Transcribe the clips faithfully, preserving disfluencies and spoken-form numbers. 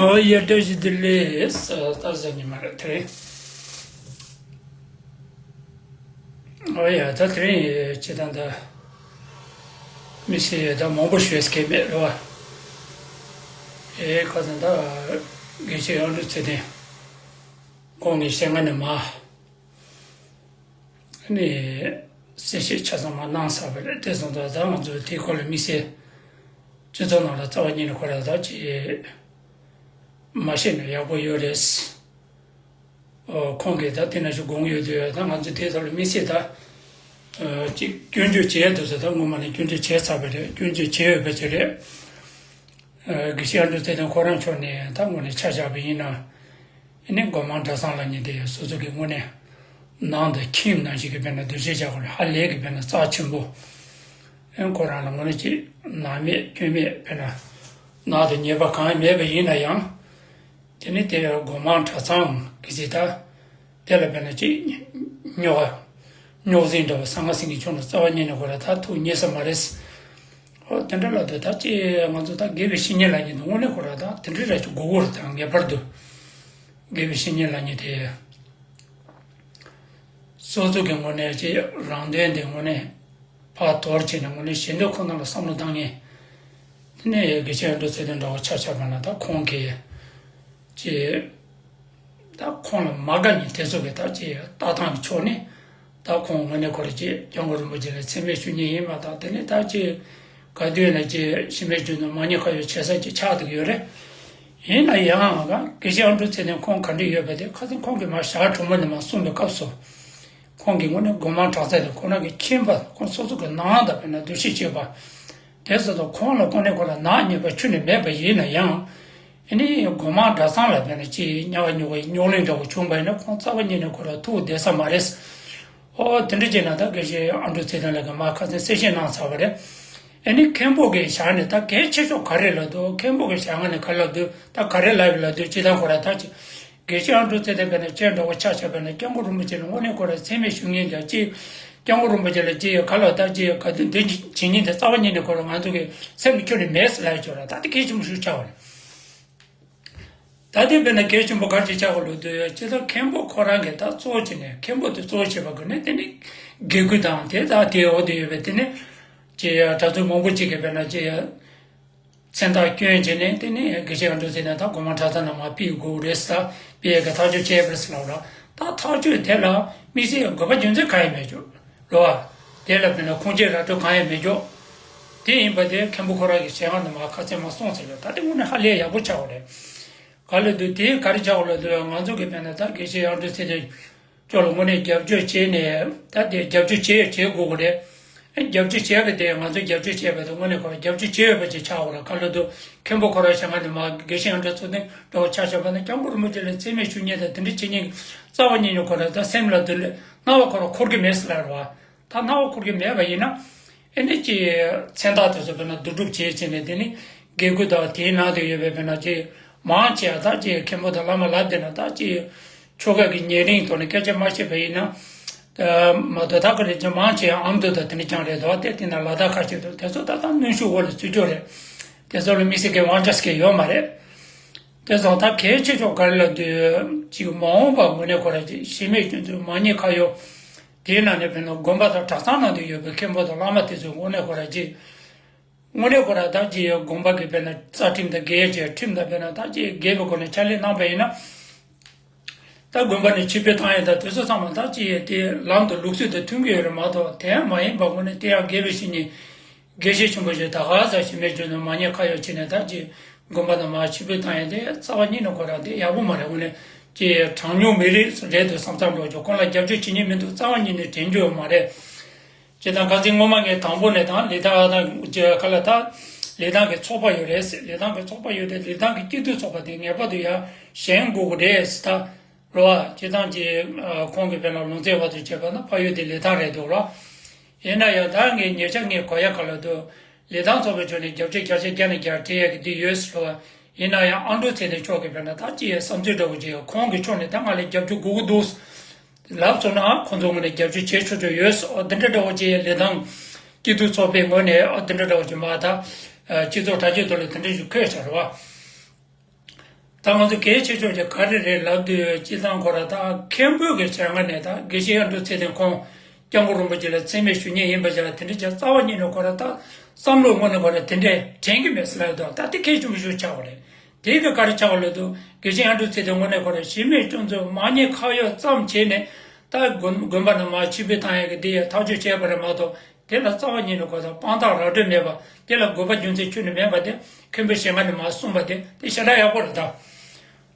ཨོ་ཡ། བཀྲ་ཤིས་བདེ་ལེགས། ད་གཟའ་ཉི་མ་རེད་དེ་རིང་། ཨོ་ཡ། ད་དེ་རིང་སྤྱིར་བཏང་ད་མི་ཤེས་ད་མང་པོ་ཞུས་སྐད་མེད་རེད་བ། ཨེ་ཁ་སང་ད་དགེ་བཤེས་དབྱངས་སྒྲོན་ཚེ་བརྟན་ཁོང་གི་ཞལ་སྔ་ནས་མ། ནས་གསལ་བཤད་ཆ་ཚང་མ་གནང་ཚར་བ་རེད། དེ་སོང་ཙང་ད་ང་ཚོ་དེའི་སྐོར་ལ་དམིགས་བསལ་སྤྱི་ཚོགས་ནང་ལ་རྩ་བ་ཉིད་ནས་ཁོ་ར་ད་ཅིག་མ་བཤད་ན་ཡག་པོ་ཡོད་རེད། ཨོ་ཁོང་གིས་ད་དེ་ན་ཞུ་དགོངས་ཡོད་དུས་ད་ང་ཚོ་དེའི་ཐོག་ལ་དམིགས་བསལ་ད་ཅིག་སྐྱོན་བརྗོད་བྱས་འདུག་ཟེར། ད་ངོ་མ་ནས་སྐྱོན་བརྗོད་བྱས་ཚར་བ་རེད། སྐྱོན་བརྗོད་བྱས་ཡོད་པ་ཅིག་རེད། དགེ་བཤེས་དབྱངས་སྒྲོན་ཚེ་བརྟན་ཁོ་རང་ཕྱོགས་ནས་ད་དངོས་གནས་ཆ་བཞག་པ་ཡིན་ན། ཨ་ནི་སྒོ་མང་གྲྭ་ཚང་ལབ་མཁན་དེ་སོ་སོ་གི་དངོས་གནས་ནང་དུ་ཁྱིམ་ནང་བཞིན་གྱི་དཔེར་ན་འདུ་ཤེས་བྱ་དགོས་ཧ་ལས་ཀྱི་དཔེར་ན་རྩ་ཆེན་པོ། ཨ་ཁོ་རང་ལ་དངོས་གནས་ཅིག་ནག་མེད་སྐྱོན་མེད་དཔེར་ན་ནག་དང་ཉེས་པ་གང་ཡང་མེད་པ་ཡིན་ན་ཡང་། དེ་ནི་དེ་སྒོ་མང་གྲྭ་ཚང་གི་ཅིག་ད། དེ་ལ་དཔེར་ན་ཅིག་རྙོག་རྙོག་ཟིང་འདྲ་བ་གསང་སྔགས་སེང་གེ་ཆུང་ལ་རྩ་བ་ཉིད་ནས་ཁོ་ར་ད་ཐུགས་མཉེས་ས་མ་རེད། ཨོ་དེ་འདྲ་ལ་དེ་ད་ཅི་ང་ཚོ་ད་དགེ་བའི་བཤེས་གཉེན་ལབ་མཁན་དེ་དངོས་གནས་ཁོ་ར་ད་དེ་འདྲ་ར་ཅིག་དགོས་ཀྱི་རེད། ད་ངེས་པར་དུ་དགེ་བའི་བཤེས་གཉེན་ལབ་མཁན་དེ་སོ་སོ་གི་དངོས་གནས་ཅིག་རང་དོན་དེ་དངོས་གནས་ཕར་དོར་བྱས་ནས་དངོས་གནས་གཞན་དོན་ཁོ་ན་ལ་བསམ་བློ་བཏང་མཁན། དེ་ནས་དགེ་བཤེས་དབྱངས་སྒྲོན་ཚེ་བརྟན་འདྲ་བོ་ཆ་བཞག་པ་ན་ད་ཁོང་གིས་ཅིག་ད་ཁོང་ལ་མ་དགའ་མཁན་དེ་ཚོ་གི་ད་ཅིག་ལྟ་སྟངས་ཀྱི་ཕྱོགས་ནས་ད་ཁོང་དངོས་གནས་ཁོ་ར་ཅིག་སྐྱབས་མགོན་རིན་པོ་ཆེ་ལ་མཚན་སྨད་ཞུ་མཁན་ཡིན་པ་དང་། དེ་ནས་ད་ཅིག་ག་དུས་ན་ཅིག་གཞི་མེད་རྒྱུ་ནོར་མ་ཉེས་ཁ་གཡོག་བྱེད་ས་ཅིག་ཆགས་བསྡད་ཀྱི་ཡོད་རེད། ཡིན་ན་ཡང་དགེ་བཤེས་དབྱངས་སྒྲོན་ཚེ་བརྟན་ཁོང་ག་འདྲ་ཡོད་པ་དེ་ཁ་སང་ཁོང་གིས་མར་ཞྭ་གྲོ་མོ་ནས་མར་གསུངས་པའི་སྐབས་སུ། ཁོང་གིས་དངོས་གནས་སྒོ་མང་གྲྭ་ཚང་དེ་ཁོ་རང་གི་ཁྱིམ་པ་ཁོང་སོ་སོ་གི་ནང་དང་དཔེར་ན་འདུ་ཤེས་བྱེད་པ། དེ་ཚོ་དང་ཁོང་ལ་དངོས་གནས་ཁོ་ལ་ནག་ཉེས་པ་ཁྱོན་ནས་མེད་པ་ཡིན་ན་ཡང་། ཨ་ནི་སྒོ་མང་གྲྭ་ཚང་ལ་དཔེར་ན་ཅིག་དམྱལ་བ་རྙོག་པའི་རྙོག་གླེང་འདྲ་བོ་བྱུང་བ་ཡིན་ན་ཁོང་རྩ་བ་ཉིད་ནས་ཁོ་ལ་ཐུགས་བདེ་ས་མ་རེད། ཨོ་དེ་འདྲ་བྱས་ན་ད་དགེ་བཤེས་ཨ་འབྲུག་ཚེ་བརྟན་ལགས་ཀྱིས་མར་ཁ་སང་གསལ་བཤད་གནང་ཚར་བ་རེད། ཨ་ནི་མཁན་པོ་གི་ཞལ་ནས་ད་གལ་ཆེ་ཤོས་ག་རེ་ལབ་འདུག་མཁན་པོ་གི་ཞལ་སྔ་ནས་ག་ལབ་འདུག་ད་ག་རེ་ལབ་ཡོད་ལབ་འདུག་སྤྱིར་བཏང་ཁོ་ར་ད་ཅིག་དགེ་བཤེས་ཨ་འབྲུག་ཚེ་བརྟན་དཔེར་ན་ཁྱེད་འདྲ་བོ་ཆ་བཞག་པ་ན་སྐྱབས་མགོན་རིན་པོ་ཆེ་ལ་དངོས་གནས་ཁོ་ར་མཚན་སྨད་ཞུ་མཁན་དང་ཅིག་སྐྱབས་མགོན་རིན་པོ་ཆེ་ལ་ཅིག་ག་ལབ་ད་ཅིག་ག་དུས་འདི་བྱེད་མཁན་དེ་རྩ་བ་ཉིད་ནས་ཁོ་ར་ང་ཚོ་གི་སེམས་ནས་ཁྱོན་ནས་མེད་ཟེར་ལབ་ཡོད་ཅོག་ར། ད་དེ་གལ་ཆེན་པོ་ཞིག་ཆགས་པ་རེད། ད་དེ་དཔེར་ན་གལ་ཆེན་པོ་ག་རེ་ཆགས་ཀྱི་ལབ་དུས་ཅི་ལྟར་མཁན་པོ་ཁོ་རང་གིས་ད་གཙོ་བོ་བྱས་ནས་མཁན་པོ་དེ་གཙོ་བོ་བྱས་པ་དགོས་ནས་དེ་ནི་དགེ་བསྐོས་དང་དེ་ད་དེའི་འོག་ཏུ་ཡོད་པའི་དེ་ནི་ཅི་གྲྭ་བཙུན་མང་པོ་ཅིག་གིས་དཔེར་ན་ཅི་མཚན་རྟགས་བསྐྱོན་བྱས་ནས་དེ་ནི་དགེ་བཤེས་ཨ་འབྲུག་ཚེ་བརྟན་ད་སྒོ་མང་གྲྭ་ཚང་ནང་མར་ཕུད་དགོས་རེད་ཟེར། ཕུད་ཡས་ཀྱི་ཐག་གཅོད་བྱས་པ་རེད་ཟེར་ལབ་ར། ད་ཐག་གཅོད་དེ་ལ་དམིགས་བསལ་དགོས་པ་རྒྱུ་མཚན་གང་ཡང་མེད་ཅོག་རེད་བ། དེ་ལ་དཔེར་ན་ཁུངས་སྐྱེལ་ར་སྤྲོད་གང་ཡང་མེད་ཅོག་དེ་ཡིན་པ་དེ་མཁན་པོ་ཁོ་རང་གི་ཞལ་སྔ་ནས་མར་ཁ་ཚན་མར་གསུངས་ཚར་ཡོད། ད་དེ་དངོས་གནས་ཧ་ལས་ཡག་པོ་ཆགས་པ་རེད། ག་ལབ་དུས་དེ་ག་རེ་ཆགས་པ་ལབ་དུས་ང་ཚོ་གི་དཔེར་ན་ད་དགེ་བཤེས་ཨ་འབྲུག་ཚེ་བརྟན་ཅོག་ལ་དངོས་གནས་རྒྱབ་སྐྱོར་བྱས་ནས་ད་དེ་རྒྱབ་སྐྱོར་བྱས་བྱེད་དགོས་ཀྱི་རེད། རྒྱབ་སྐྱོར་བྱས་པ་དེ་ང་ཚོས་རྒྱབ་སྐྱོར་བྱས་པ་དེ་དངོས་གནས་ཁོ་རང་རྒྱབ་སྐྱོར་བྱས་ཡོད་པ་ཅིག་ཆགས་ཡོད་རེད། ག་ལབ་དུས་མཁན་པོ་ཁོ་རང་ཞལ་སྔ་ནས་མར་དགེ་བཤེས་ཨ་འབྲུག་ཚེ་བརྟན་འདྲ་བོ་ཆ་བཞག་པ་ན་སྐྱབས་མགོན་རིན་པོ་ཆེ་ལ་མཚན་སྨད་ཞུ་མཁན་དང་དེ་འདྲ་བྱེད་མཁན་རྩ་བ་ཉིད་ནས་ཁོ་རང་ད་སེམས་ལ་དེ་འདྲ་སྣང་བ་ཁོ་རང་འཁོར་གྱི་མེད་ཟེར་ལབ་རེད་བ། ད་སྣང་བ་འཁོར་གྱི་མེད་པ་ཡིན་ན། ཨེ་འདི་ཅི་མཚན་རྟགས་དེ་ཚོ་དཔེར་ན་བསྡུ་སྒྲུབ་བྱས་བྱས་ནས་དེ་ནི་དགེ་བསྐོས་དང་དེའི་ནང་དུ་ཡོད་པའི་དཔེར་ན་ཅི་མང་ཆེ་བ་ད་ཅི་མཁན་པོ་དང་བླ་མ་ལབ་བསྡད་ན་ད་ཅི་ཆོ་ག་གི་ཉེ་རིང་ཐོག་ནས་སྐད་ཆ་མ་བཤད་པ་ཡིན་ན། ཨ་མ་གཏོགས་ད་ག་རེ་ཅི་མང་ཆེ་བ་ཨ་མདོ་དང་དེ་འདྲ་རྐྱང་རེད་དོ། དེ་དེ་ན་ལ་དྭགས་ཁ་ཤས་དང་དེ་ཚོ་ད་ལྟ་གནོན་ཤུགས་འོག་ལ་ཚུད་ཀྱོག་རེད། དེ་ཚོ་ལ་དམིགས་བསལ་གྱི་དབང་ཆ་ཟེར་མཁན་ཡོད་མ་རེད། དེ་སོང་ད་གལ་ཆེ་ཤོས་ག་རེ་ལབ་དུས་ཅིག་མ་འོངས་པ་དངོས་གནས་ཁོ་རང་ཅིག་གཞི་མེད་སྐྱོན་འཛུགས་མ་ཉེས་ཁ་གཡོག་དེའི་ནང་ནས་དཔེར་ན་དགོན་པ་དང་གྲྭ་ཚང་ནང་དུ་ཡོད་པའི་མཁན་པོ་དང་བླ་མ་དེ་ཚོས་དངོས་གནས་ཁོ་རང་ཅིག་དངོས་གནས་ཁོ་རང་ད་ཅིག་དགོན་པ་གི་དཔེར་ན་རྩ་ཁྲིམས་དང་འགལ་བྱས་ཁྲིམས་དང་དཔེར་ན་ད་ཅིག་འགལ་བའི་སྒོ་ནས་ཕྱག་ལས་གནང་པ་ཡིན་ན། ད་དགོན་པ་ནས་ཕྱིར་འབུད་བཏང་ཡས་དང་དེ་ཚོ་ཚང་མ་ད་ཅིག་དེ་ལམ་དང་ལུགས་སྲོལ་དང་མཐུན་གྱི་ཡོད་རེད་མ་གཏོགས་དེ་ཡང་མ་ཡིན་པ་དངོས་གནས་དེ་ཡང་དགེ་བའི་བཤེས་གཉེན་དགེ་བཤེས་ཆེན་པོ་ཞིག་ད་ག་ས་གཞི་མེད་སྐྱོན་འཛུགས་མ་ཉེས་ཁ་གཡོག་བྱས་ནས་ད་ཅིག་དགོན་པ་ནང་མར་ཕྱིར་འབུད་བཏང་ཡས་དེ་རྩ་བ་ཉིད་ནས་ཁོ་རང་དེ་ཡག་པོ་མ་རེད། དངོས་གནས་ཅིག་གྲངས་ཉུང་མི་རིགས་རེད་འདུག་བསམ་བསམ་འགྲོ་ཆོག་ཁོང་ལ་རྒྱབ་སྐྱོར་བྱེད་མཁན་མི་འདུག་རྩ་བ་ཉིད་ནས་དྲན་རྒྱུ་ཡོད་མ་རེད། ཅེས་དང་ཁ་སང་སྔོན་མ་ངས་དང་པོ་ནས་དང་ལི་ཐང་ཨ་དང་ཅེས་ཁ་ལ་ད་ལི་ཐང་གི་ཚོགས་པ་ཡོད་རེད་ཟེར། ལི་ཐང་གི་ཚོགས་པ་ཡོད་དེ་ལི་ཐང་གི་སྐྱིད་སྡུག་ཚོགས་པ་དེ་ངེས་པར་དུ་ཡར་བཞེངས་དགོས་ཀྱི་རེད་ཟེར། ད་རོ་ཨ་ཅེས་དང་ཅེས་ཁོང་གི་དཔེར་ན་ལུང་ཚན་བར་དུ་བྱས་པ་ན་ཕ་ཡུལ་དེ་ལི་ཐང་རེད་འདུག་རོ། ཡིན་ན་ཡང་ད་ངས་ཉེ་ཆར་ངས་གོ་ཡ་ག་ལ་འདུག་ལི་ཐང་ཚོགས་པའི་ཕྱོགས་ནས་རྒྱབ་སྐྱོར་བརྒྱ་ཆ་བརྒྱ་ནས་བརྒྱ་སྤྲད་ཡ་གི་འདི་ཡོད་ཟེར་རོ། ཡིན་ན་ཡང་ཨ་འབྲུག་ཚེ་བརྟན་མཆོག་གི་དཔེར་ན་ད་ཅི་ཡའི་བསམ་ཚུལ་འདྲ་བོ་ཅིག་ཁོང་གི་ཕྱོགས་ནས་ད་ང་ལ་རྒྱབ་སྐྱོར་དགོས་ཀྱི་འདུག་ལབ་སོང་ན་ཨ་ཁོང་ཚོ་ངོས་ནས་རྒྱབ་སྐྱོར་བྱེད་ཆོག་ཆོག་ཡོད་ཟེར། ཨོ་འདི་འདྲ་འདྲ་བོ་ཅིག་ལི་ཐང་སྐྱིད་སྡུག་ཚོགས་པའི་ངོས་ནས་ཨོ་འདི་འདྲ་འདྲ་བོ་ཅིག་མ་ད་སྤྱི་ཚོགས་དྲ་རྒྱའི་ཐོག་ལ་དེ་འདྲ་ཞིག་འཁོད་བཞག་རེད་བ། ད་ང་ཚོ་གལ་ཆེ་ཤོས་དེ་ག་རེ་རེད་ལབ་དུས། སྤྱིར་བཏང་ཁོ་ར་ད་མཁན་པོའི་གི་ཆ་ནས་ད་དགེ་བཤེས་མཁའ་འགྲོ་ཚེ་བརྟན་ཁོང་སྐྱབས་མགོན་རིན་པོ་ཆེ་ལ་མཚན་སྨད་ཞུ་མཁན་ཡིན་པ་ཅིག་ལ། དེ་འདྲ་ཅིག་རྩ་བ་ཉིད་ནས་ཁོ་ར་ད་བསམ་བློའི་ངོས་ནས་ཁོ་ར་དེ་འདྲས་དྲན་གི་མེད་ཟེར་ལབ་དུས། ད་དེ་གལ་ཆེན་པོ་ཞིག་ཆགས་པ་རེད། དེ་གི་ག་རེ་ཆགས་པ་ལབ་དུས། དགེ་བཤེས་མཁའ་འགྲོ་ཚེ་བརྟན་དངོས་གནས་ཁོ་ར་གཞི་མེད་སྐྱོན་འཛུགས་མ་ཉེས་ཁ་གཡོགས་ཙམ་བྱས་ནས། ད་དགོན་དགོན་པ་ནང་མར་ཆིབས་བསྒྱུར་བཏང་ཡག་གི་དེ་ཡང་ཐག་གཅོད་བྱས་པ་རེད་མ་གཏོགས། དེ་ལ་རྩ་བ་ཉིད་ནས་ཁོ་ད་དཔང་རྟགས་ར་སྤྲོད་མེད་པ། དེ་ལ་དགོས་པ་རྒྱུ་མཚན་ཁྱོན་ནས་མེད་པ་དེ་མཁན་པོ་གཞན་ཁ་ནས་མར་གསུངས་པ་དེ་དེ་ཞེ་དྲག་ཡག་པོ་རེད་ད།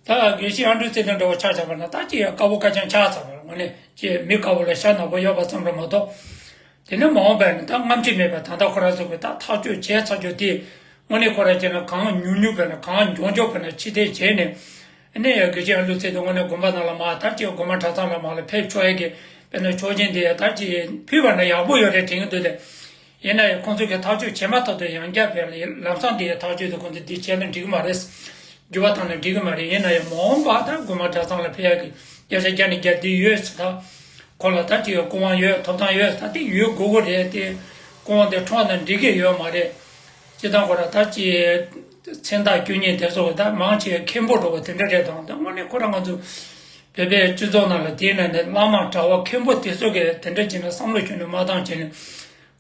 ད་དགེ་བཤེས་མཁའ་འགྲོ་ཚེ་བརྟན་འདྲ་བོ་ཆ་བཞག་པ་ན། ད་ཅི་ཡང་དཀར་པོ་དཀར་རྐྱང་ཆགས་ཚར་བ་རེད། དངོས་གནས་ཅི་མི་དཀར་པོ་ལ་ཤ་ནག་པོ་ཡོད་པ་ཙམ་རེད་མ་གཏོགས། དེ་ནས་མ་འོངས་པ་ནི་ད་རྔམ་བརྗིད་མེད་པ། ད་ལྟ་ཁོ་རང་ཚོ་གི་ད་ཐག་གཅོད་བྱས་ཚར་རྒྱུ་དེ། དངོས་གནས་ཁོ་རང་བྱས་ན་གང་མྱུར་མྱུར་བས་ན་གང་མགྱོགས་མགྱོགས་བས་ན་ཕྱིར་འཐེན་བྱས་ནས། ཨ་ནི་ཡང་དགེ་བཤེས་མཁའ་འགྲོ་ཚེ་བརྟན་དངོས་གནས་དགོན་པ་ནང་ལ་མར་ད་ཅི་དགོན་པ་གྲྭ་ཚང་ལ་མར་ལ་ཕེབས་ཆོག་ཡག་གི་དཔེར་ན་ཆོག་མཆན་དེ་ད་ཅི་ཕུལ་བ་ན་ཡག་པོ་ཡོད་རེད་དྲན་གྱི་འདུག་སྟེ། ཡིན་ན་ཡང་ཁོང་ཚོ་གིས་ཐག་གཅོད་བྱས་མ་ཐག་ཏུ་ཡང་བསྐྱར་བས་ལམ་སང་དེ་ཡང་ཐག་གཅོད་དེ་ཁོང་ཚོས་འདི་བྱས་ན་འགྲིག་གི་མ་རེད། འགྱུར་བ་བཏང་ན་འགྲིག་གི་མ་རེད། ཡིན་ན་ཡང་མ་འོངས་པ་ད་དགོན་པ་གྲྭ་ཚང་ལ་ཕེབས་ཡག་གི་བརྒྱ་ཆ་བརྒྱ་ནས་བརྒྱ་དེ་ཡོད་ཟེར། ད་ཁོ་ལ་ད་ཅི་ཡང་སྐུ་དབང་ཡོད། ཐོབ་ཐང་ཡོད། ད་དེ་ཡོད་དགོས་ཀྱི་རེད། དེ་སྐུ་དབང་དེ་འཕྲོག་ན་འགྲིག་གི་ཡོད་མ་རེད། སྤྱིར་བཏང་ཁོ་ར་ད་ཅི་མཚན་རྟགས་བསྐྱོན་མཁན་དེ་ཚོ་ད་མང་ཆེ་མཁན་པོ་འདྲ་བོ་དེ་འདྲ་རེད་དང་། ད་དངོས་གནས་ཁོ་ར་ང་ཚོ་བོད་པའི་སྤྱི་ཚོགས་ནང་ལ་དེའི་ནང་ནས་བླ་མ་གྲྭ་པ་མཁན་པོ་དེ་ཚོ་གིས་དེ་འདྲ་བྱས་ན་བསམ་བློ་ཁྱོན་ནས་མ་བཏང་བྱས་ནས།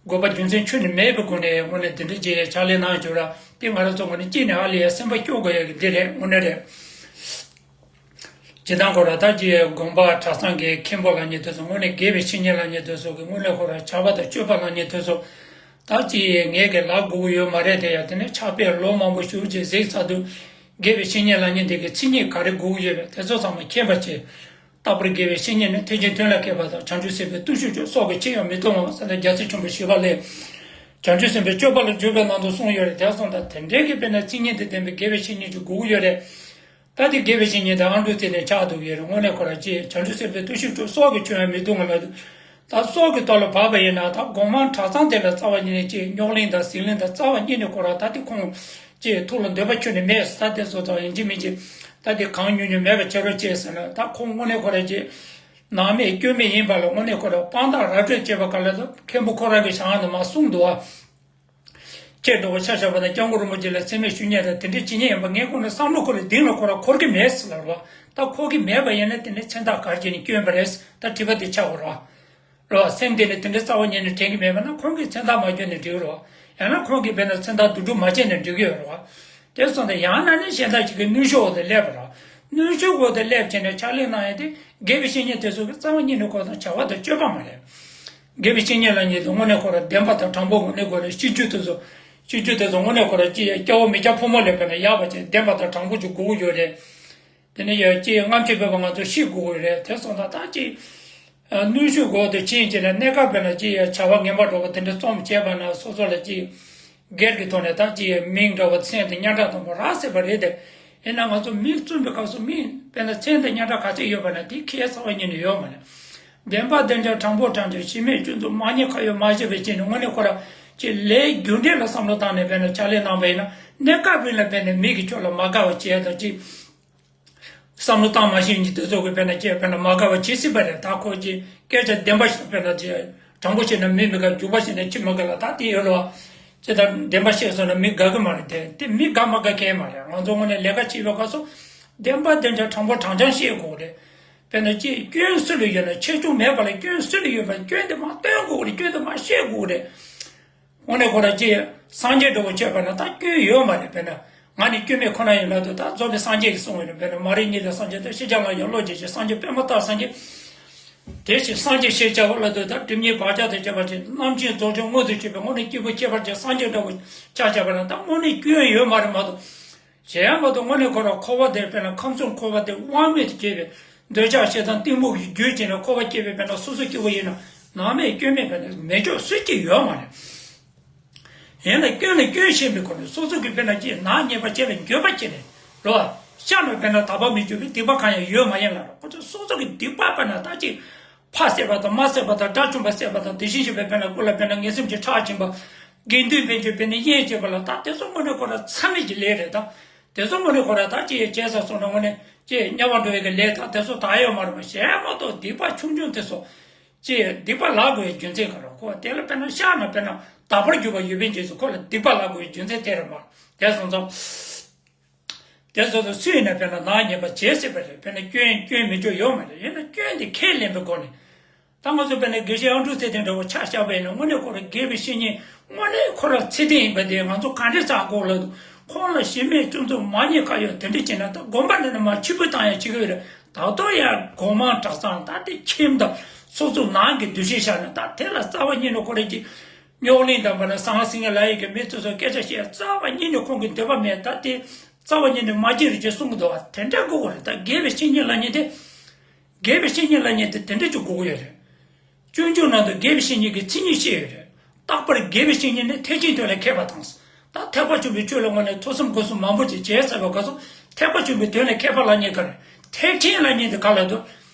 དགོས་པ་རྒྱུ་མཚན་ཁྱོན་ནས་མེད་པའི་སྒོ་ནས་དངོས་གནས་དེ་འདྲ་བྱས་ཕྱག་ལས་གནང་བྱུང་ར། དེ་ང་རང་ཚོ་ངོས་ནས་གཅིག་ནས་ཧ་ལས་ཡ་སེམས་པ་སྐྱོ་དགོས་ཡ་གི་འདི་རེད། དངོས་གནས་རེད། སྤྱིར་བཏང་ཁོ་ར་ད་ཅི་དགོན་པ་གྲྭ་ཚང་གི་མཁན་པོ་ལབ་མཁན་དེ་ཚོ། དངོས་གནས་དགེ་བའི་བཤེས་གཉེན་ལབ་མཁན་དེ་ཚོ་གི་དངོས་གནས་ཁོ་ར་བྱ་བ་དང་སྤྱོད་པ་ལབ་མཁན་དེ་ཚོ། ད་ཅི་ངས་གི་ལབ་དགོས་ཀྱི་ཡོད་མ་རེད་དེ། ཡ་དེ་ནས་ཕྱག་དཔེ་ལོ་མང་པོ་ཞིག་ཅིག་གཟིགས་ཚར་དུས། དགེ་བའི་བཤེས་གཉེན་ལབ་མཁན་དེ་གི་མཚན་ཉིད་ག་རེ་དགོས་ཀྱི་ཡོད་པས་དེ་ཚོ་ཚང་མ་མཁྱེན་པ་བྱས། རྟག་པར་དགེ་བའི་བཤེས་གཉེན་ནི་ཐེག་ཆེན་དོན་ལ་མཁས་པ་དང་། བྱང་ཆུབ་སེམས་དཔའི་བརྟུལ་ཞུགས་མཆོག་སྲོག་གི་ཕྱིར་ཡང་མི་གཏོང་བ་ཟེར་ནས་རྒྱལ་སྲས་ཆེན་པོ་ཞི་བ་ལྷས་བྱང་ཆུབ་སེམས་དཔའི་སྤྱོད་པ་ལ་འཇུག་པའི་ནང་དུ་གསུངས་ཡོད་རེད། དེ་སོང་ཙང་དེ་འདྲའི་གི་དཔེར་ན་མཚན་ཉིད་དང་ལྡན་པའི་དགེ་བའི་བཤེས་གཉེན་ཅིག་དགོས་ཀྱི་ཡོད་རེད། ད་དེ་དགེ་བའི་བཤེས་གཉེན་དེ་མཁའ་འགྲོ་ཚེ་བརྟན་ཆགས་འདུག་ཡོད་རེད། དངོས་གནས་ཁོ་རང་ཅིག་བྱང་ཆུབ་སེམས་དཔའི་བརྟུལ་ཞུགས་མཆོག་སྲོག་གི་ཕྱིར་ཡང་མི་གཏོང་བ་ལ། ད་སྲོག་གི་ཐོག་ལ་བབས་པ་ཡིན་ན། ད་སྒོ་མང་གྲྭ་ཚང་དེ་ལ་རྩ་བ་ཉིད་ནས་ཅིག་རྙོག་གླེང་དང་ཟིང་ལན་དང་རྩ་བ་ཉིད་ནས་ཁོ་རང་ད་དེ་ཁོང་ཅིག་ཐུགས་ལ་འདོད་པ་ཁྱོན་ནས་མེད་ཟེར། ད་དེ་སོང་ཙང་ཡིན་གཅིག་མིན་གཅིག་ད་དེ་གང་ཉུང་ཉུང་མེད་པ་བྱེད་རོགས་བྱེད་ཟེར་ན། ད་ཁོང་དངོས་གནས་ཁོ་རང་ཅིག་ནང་མེད་སྐྱོན་མེད་ཡིན་པ་ལ་དངོས་གནས་ཁོ་རང་དཔང་རྟགས་ར་སྤྲོད་བྱས་པ་ག་ལ། ད་མཁན་པོ་ཁོ་རང་གི་ཞལ་སྔ་ནས་མར་གསུངས་འདུག་བ། ཁྱེད་འགྲོ་བ་ཆ་བཞག་པ་ན་སྐྱབས་མགོན་རིན་པོ་ཆེ་ལ་མཚན་སྨད་ཞུ་མཁན་དང་དེ་འདྲ་བྱེད་མཁན་ཡིན་པ་ངས་ཁོ་ནས་བསམ་བློ་ཁོ་ལ་གཏིང་ལ་ཁོ་རང་འཁོར་གྱི་མེད་ཟེར་ལབ་རོགས། ད་འཁོར་གྱི་མེད་པ་ཡིན་ན་དེ་ནས་མཚན་རྟགས་ག་རེ་བྱས་ནས་བསྐྱོན་པ་རེད་ཟེར། ད་དྲི་བ་དེ་ཆགས་དགོས་རོགས། རོགས་སེམས་གཏིང་ནས་དེ་འདྲ་རྩ་བ་ཉིད་ནས་དྲན་གྱི་མེད་པ་ན་ཁོང་གིས་མཚན་རྟགས་མ་བསྐྱོན་ནས་འགྲིག་རོགས། ཡང་ན་ཁོང་གིས་དཔེར་ན་མཚན་རྟགས་བསྡུ་སྒྲུག་མ་བྱས་ནས་འགྲིག་གི་ཡོད་རོགས། དེ་སོང་ཙང་ཡང་ན་ནི་གཞན་དག་ཅིག་གི་གནོན་ཤུགས་འོག་ཏུ་སླེབས་པ་རོགས། གནོན་ཤུགས་འོག་ཏུ་སླེབས་བྱས་ནས་ཕྱག་ལས་གནང་ཡ་དེ་དགེ་བའི་བཤེས་གཉེན་དེ་ཚོ་གིས་རྩ་བ་ཉིད་ནས་ཁོ་ཚོ་བྱ་བ་དང་སྤྱོད་པ་མ་རེད། དགེ་བའི་བཤེས་གཉེན་ལབ་མཁན་དེ་དངོས་གནས་ཁོ་རང་བདེན་པ་དང་དྲང་པོ་དངོས་གནས་ཁོ་རང་སྤྱོད་རྒྱུ་དེ་ཚོ། སྤྱོད་རྒྱུ་དེ་ཚོ་དངོས་གནས་ཁོ་རང་ཅི་ཡ་སྐྱ་བོ་མི་སྐྱ་ཕོ་མོ་ལས་དཔེར་ན་ཡག་པ་ཅིག་བདེན་པ་དང་དྲང་པོ་ཅིག་དགོས་ཀྱི་ཡོད་རེད། དེ་ནས་ཡ་ཅི་ཡ་རྔམ་བརྗིད་མེད་པ་ང་ཚོ་ཤེས་དགོས་ཀྱི་རེད། དེ་སོང་ཙང་ད་ཅི་གནོན་ཤུགས་འོག་ཏུ་ཕྱིན་བྱས་ནས་གནས་སྐབས་དཔེར་ན་ཅི་ཡ་བྱ་བ་ངན་པ་འགྲོ་བ་དེ་འདྲ་རྩོམ་བྱས་པ་ན་སོ་སོ་ལ་ཅི་སྒེར་གྱི་ཐོག་ནས་ད་ཅི་ཡ་མིང་འདྲ་བོ་མཚན་དང་སྙན་གྲགས་དང་པོ་རག་སྲིད་པ་རེད་དེ། ཡིན་ན་ང་ཚོ་མིང་བཙུགས་པའི་སྐབས་སུ་མིང་དཔེར་ན་མཚན་དང་སྙན་གྲགས་ག་ཚད་ཡོད་པ་ན་དེ་ཁྱད་རྩ་བ་ཉིད་ནས་ཡོད་མ་རེད། བདེན་པ་བདེན་འཇགས་དྲང་པོ་དྲང་འཇགས་གཞི་མེད་སྐྱོན་འཛུགས་མ་ཉེས་ཁ་གཡོགས་མ་བྱས་པའི་ཆེད་ནས་དངོས་གནས་ཁོ་རང་ཅིག་ལས་རྒྱུ་འབྲས་ལ་བསམ་བློ་བཏང་ནས་དཔེར་ན་ཕྱག་ལས་གནང་པ་ཡིན་ན་གནས་སྐབས་རིང་ལ་དཔེར་ན་མི་གི་ཕྱོགས་ལ་མ་དགའ་བ་བྱས་དང་ཅིག་བསམ་བློ་བཏང་མ་ཤེས་མཁན་དེ་ཚོ་གིས་དཔེར་ན་ཅིག་དཔེར་ན་མ་དགའ་བ་བྱེད་སྲིད་པ་རེད། ད་ཁོ་ཅིག་སྐད་ཆ་བདེན་པ་ཞིག་དཔེར་ན་ཅིག་དྲང་པོ་བཤད་ན་མི་མི་དགའ། རྒྱུག་པ་བཤད་ན་ཁྱི་མ་དགའ་ལ་ད་དེ་ཡོད་རེད་བ། ཅི་ལྟར་བདེན་པ་བཤད་སོང་ན་མི་དགའ་གི་མ་རེད། དེ་དེ་མི་དགའ་མ་དགའ་གང་ཡང་མ་རེད། ང་ཚོ་དངོས་གནས་ལས་ཀ་བྱེད་པའི་སྐབས་སུ་བདེན་པ་བདེན་འཇགས་དྲང་པོ་དྲང་རྐྱང་བཤད་དགོས་རེད། དཔེར་ན་ཅིག་སྐྱོན་སུ་ལ་ཡོད་ན་ཆེ་ཆུང་མེད་པ་ལ་སྐྱོན་སུ་ལ་ཡོད་པ་སྐྱོན་དེ་མར་སྟོན་དགོས་རེད། སྐྱོན་དེ་མར་བཤད་དགོས་རེད། དངོས་གནས་ཁོ་རང་ཅིག་སངས་རྒྱས་འདྲ་བོ་བྱས་པ་ན་ད་སྐྱོན་ཡོད་མ་རེད། དཔེར་ན་ང་ནི་སྐྱོན་མེད་ཁོ་ན་ཡིན་ལབ་དུས་ད་རྫོགས་པའི་སངས་རྒྱས་ཀྱིས་གསུངས་པ་རེད། དཔེར་ན་མ་རིག་གཉིད་ལས་སངས་རྒྱས་དང་ཤེས་བྱ་ལ་ཡང་བློ་སྦྱོང་ཞིང་སངས་རྒྱས་པདྨ་ལྟར་སངས་རྒྱས། དེ་བཞིན་སངས་རྒྱས་ཞེས་བྱ་བ་ལ་ལྟོས་དང་། སྒྲིབ་གཉིས་བག་ཆགས་དང་བཅས་པ་ཅན། རྣམ་མཁྱེན་རྫོགས་བྱང་མངོན་དུ་གྱུར་པའི་དངོས་གནས་སྐྱེས་བུ་ཁྱད་པར་ཅན་སངས་རྒྱས་འདྲ་བོ་ཆ་བཞག་པ་ན་ད་དངོས་གནས་སྐྱོན་ཡོད་མ་རེད་མ་གཏོགས། གཞན་མ་གཏོགས་དངོས་གནས་ཁོ་རང་འཁོར་བ་དེར་དཔེར་ན་ཁམས་གསུམ་འཁོར་བ་དེ་དབང་མེད་དུ་སྐྱེས་པའི་འདོད་ཆགས་ཞེ་སྡང་གཏི་མུག་གི་རྒྱུ་བྱས་ནས་འཁོར་བ་སྐྱེས་པའི་དཔེར་ན་སོ་སོ་སྐྱེ་བོ་ཡིན་ན་ནང་མེད་སྐྱོན་མེད་པ་ནི་མེད་ཕྱོགས་སུ་གཅིག་ཡོད་མ་རེད། ཡིན་ན་སྐྱོན་ལ་སྐྱོན་བཤད་པའི་སྐོར་ནས་སོ་སོ་གི་དཔེར་ན་ཅིག་ནག་ཉེས་པ་ཅིག་ལ་འགྱོད་པ་བྱས་ནས་རོ། ཤ་ན་དཔེར་ན་དག་པ་མི་འགྱུར་བའི་སྡིག་པ་གང་ཡང་ཡོད་མ་ཡིན་ལ་རོ། ཁོ་ཚོ་སོ་སོ་གི་སྡིག་པ་དཔེར་ན་ད་ཅིག་ཕ་བསད་པ་དང་མ་བསད་པ་དང་དགྲ་བཅོམ་པ་བསད་པ་དང་དེ་བཞིན་གཤེགས་པའི་དཔེར་ན་སྐུ་ལ་དཔེར་ན་ངན་སེམས་ཀྱི་ཁྲག་བྱིན་པ། དགེ་འདུན་དཔལ་འབྱོར་དཔེར་ན་དབྱེན་བྱེད་པ་ལ་ད་དེ་ཚོ་དངོས་གནས་ཁོ་ར་མཚམས་མེད་ཀྱི་ལས་རེད་ད། དེ་ཚོ་དངོས་གནས་ཁོ་ར་ད་ཅི་ཡང་བྱས་ས་སོང་ན་དངོས་གནས་ཅི་དམྱལ་བ་འགྲོ་ཡས་ཀྱི་ལས་ད་དེ་ཚོ་ད་ཡོད་མ་རེད་པ། གཞན་མ་གཏོགས་སྡིག་པ་ཆུང་ཆུང་དེ་ཚོ། ཅི་སྡིག་པ་ལབ་དགོས་ཡའི་རྒྱུ་མཚན་ག་རེ། ཁོ་དེ་ལ་དཔེར་ན་ཤ་ན་དཔེར་ན་དག་པར་གྱུར་པ་ཡོད་པའི་རྗེས་སུ་ཁོ་ལ་སྡིག་པ་ལབ་དགོས་ཡའི་རྒྱུ་མཚན་དེ་རེད་མ། དེ་སོང་ཙང་། དེ་ཚོ་དང་སུ་ཡིན་ན་དཔེར་ན་ནག་ཉེས་པ་བྱེད་སྲིད་པ་རེད། དཔེར་ན་སྐྱོན་སྐྱོན་མི་སྐྱོན་ཡོད་མ་རེད། ཡིན་ན་སྐྱོན་དེ་ཁས་ལེན་པའི་སྒོ་ནས། ད་ང་ཚོ་དཔེར་ན་དགེ་བཤེས་ཨ་འབྲུག་ཚེ་བརྟན་འདྲ་བོ་ཆ་བཞག་པ་ཡིན་ན། དངོས་གནས་ཁོ་རང་དགེ་བའི་བཤེས་གཉེན་དངོས་གནས་ཁོ་རང་ཚད་ལྡན་ཡིན་པ་དེ་ང་ཚོ་ག་འདྲས་བསམ་གོ་ལབ་དུས། ཁོང་ལ་གཞི་མེད་བཙུན་ཚོགས་མ་ཉེས་ཁ་གཡོག་དེ་འདྲས་བྱས་ན། ད་དགོན་པ་འདི་ནས་མར་ཕྱིར་འབུད་བཏང་ཡ་བྱེད་ཀྱི་ཡོད་རེད། ད་དུང་ཡང་སྒོ་མང་གྲྭ་ཚང་ད་དེ་ཁྱིམ་དང་སོ་སོ་ནང་གི་འདུ་ཤེས་བཞག་ན། ད་དེ་ལ་རྩ་བ་ཉིད་ནས་ཁོ་རང་གི་རྙོག་གླེང་དང་། དཔེར་ན་ཟང་ཟིང་ལ་ཡི་གེ་མི་དེ་ཚོ་སྐད་ཆ་བཤད་རྩ་བ་ཉིད་ནས་ཁོང་གི་འདོད་པ་མེད། ད་དེ་རྩ་བ་ཉིད་ནས་མ་བྱེད་རོགས་ཅེས་གསུང་གི་འདུག་བ། དེ་འདྲ་དགོས་ཀྱི་རེད། ད་དགེ་བའི་བཤེས་གཉེན་ལབ་མཁན་དེ། དགེ་བའི་བཤེས་གཉེན་ལབ་མཁན་དེ་དེ་འདྲ་ཅིག་དགོས་ཀྱི་ཡོད་རེད། སྤྱོད་འཇུག་ནང་དུ་དགེ་བའི་བཤེས་གཉེན་གྱི་མཚན་ཉིད་བཤད་ཡོད་རེད། རྟག་པར་དགེ་བའི་བཤེས་གཉེན་ནི་ཐེག་ཆེན་དོན་ལ་མཁས་པ་དང་། ད་ཐེག་པ་ཆེན་པོའི་ཆོས་ལ་དངོས་གནས་ཐོས་བསམ་སྒོམ་གསུམ་མང་པོ་ཅིག་བྱས་ཚར་བའི་སྐབས་སུ་ཐེག་པ་ཆེན་པོའི་དོན་ལ་མཁས་པ་ལབ་མཁན་ག་རེ། ཐེག་ཆེན་ལབ་མཁན་དེ་ག་ལ་འདུག་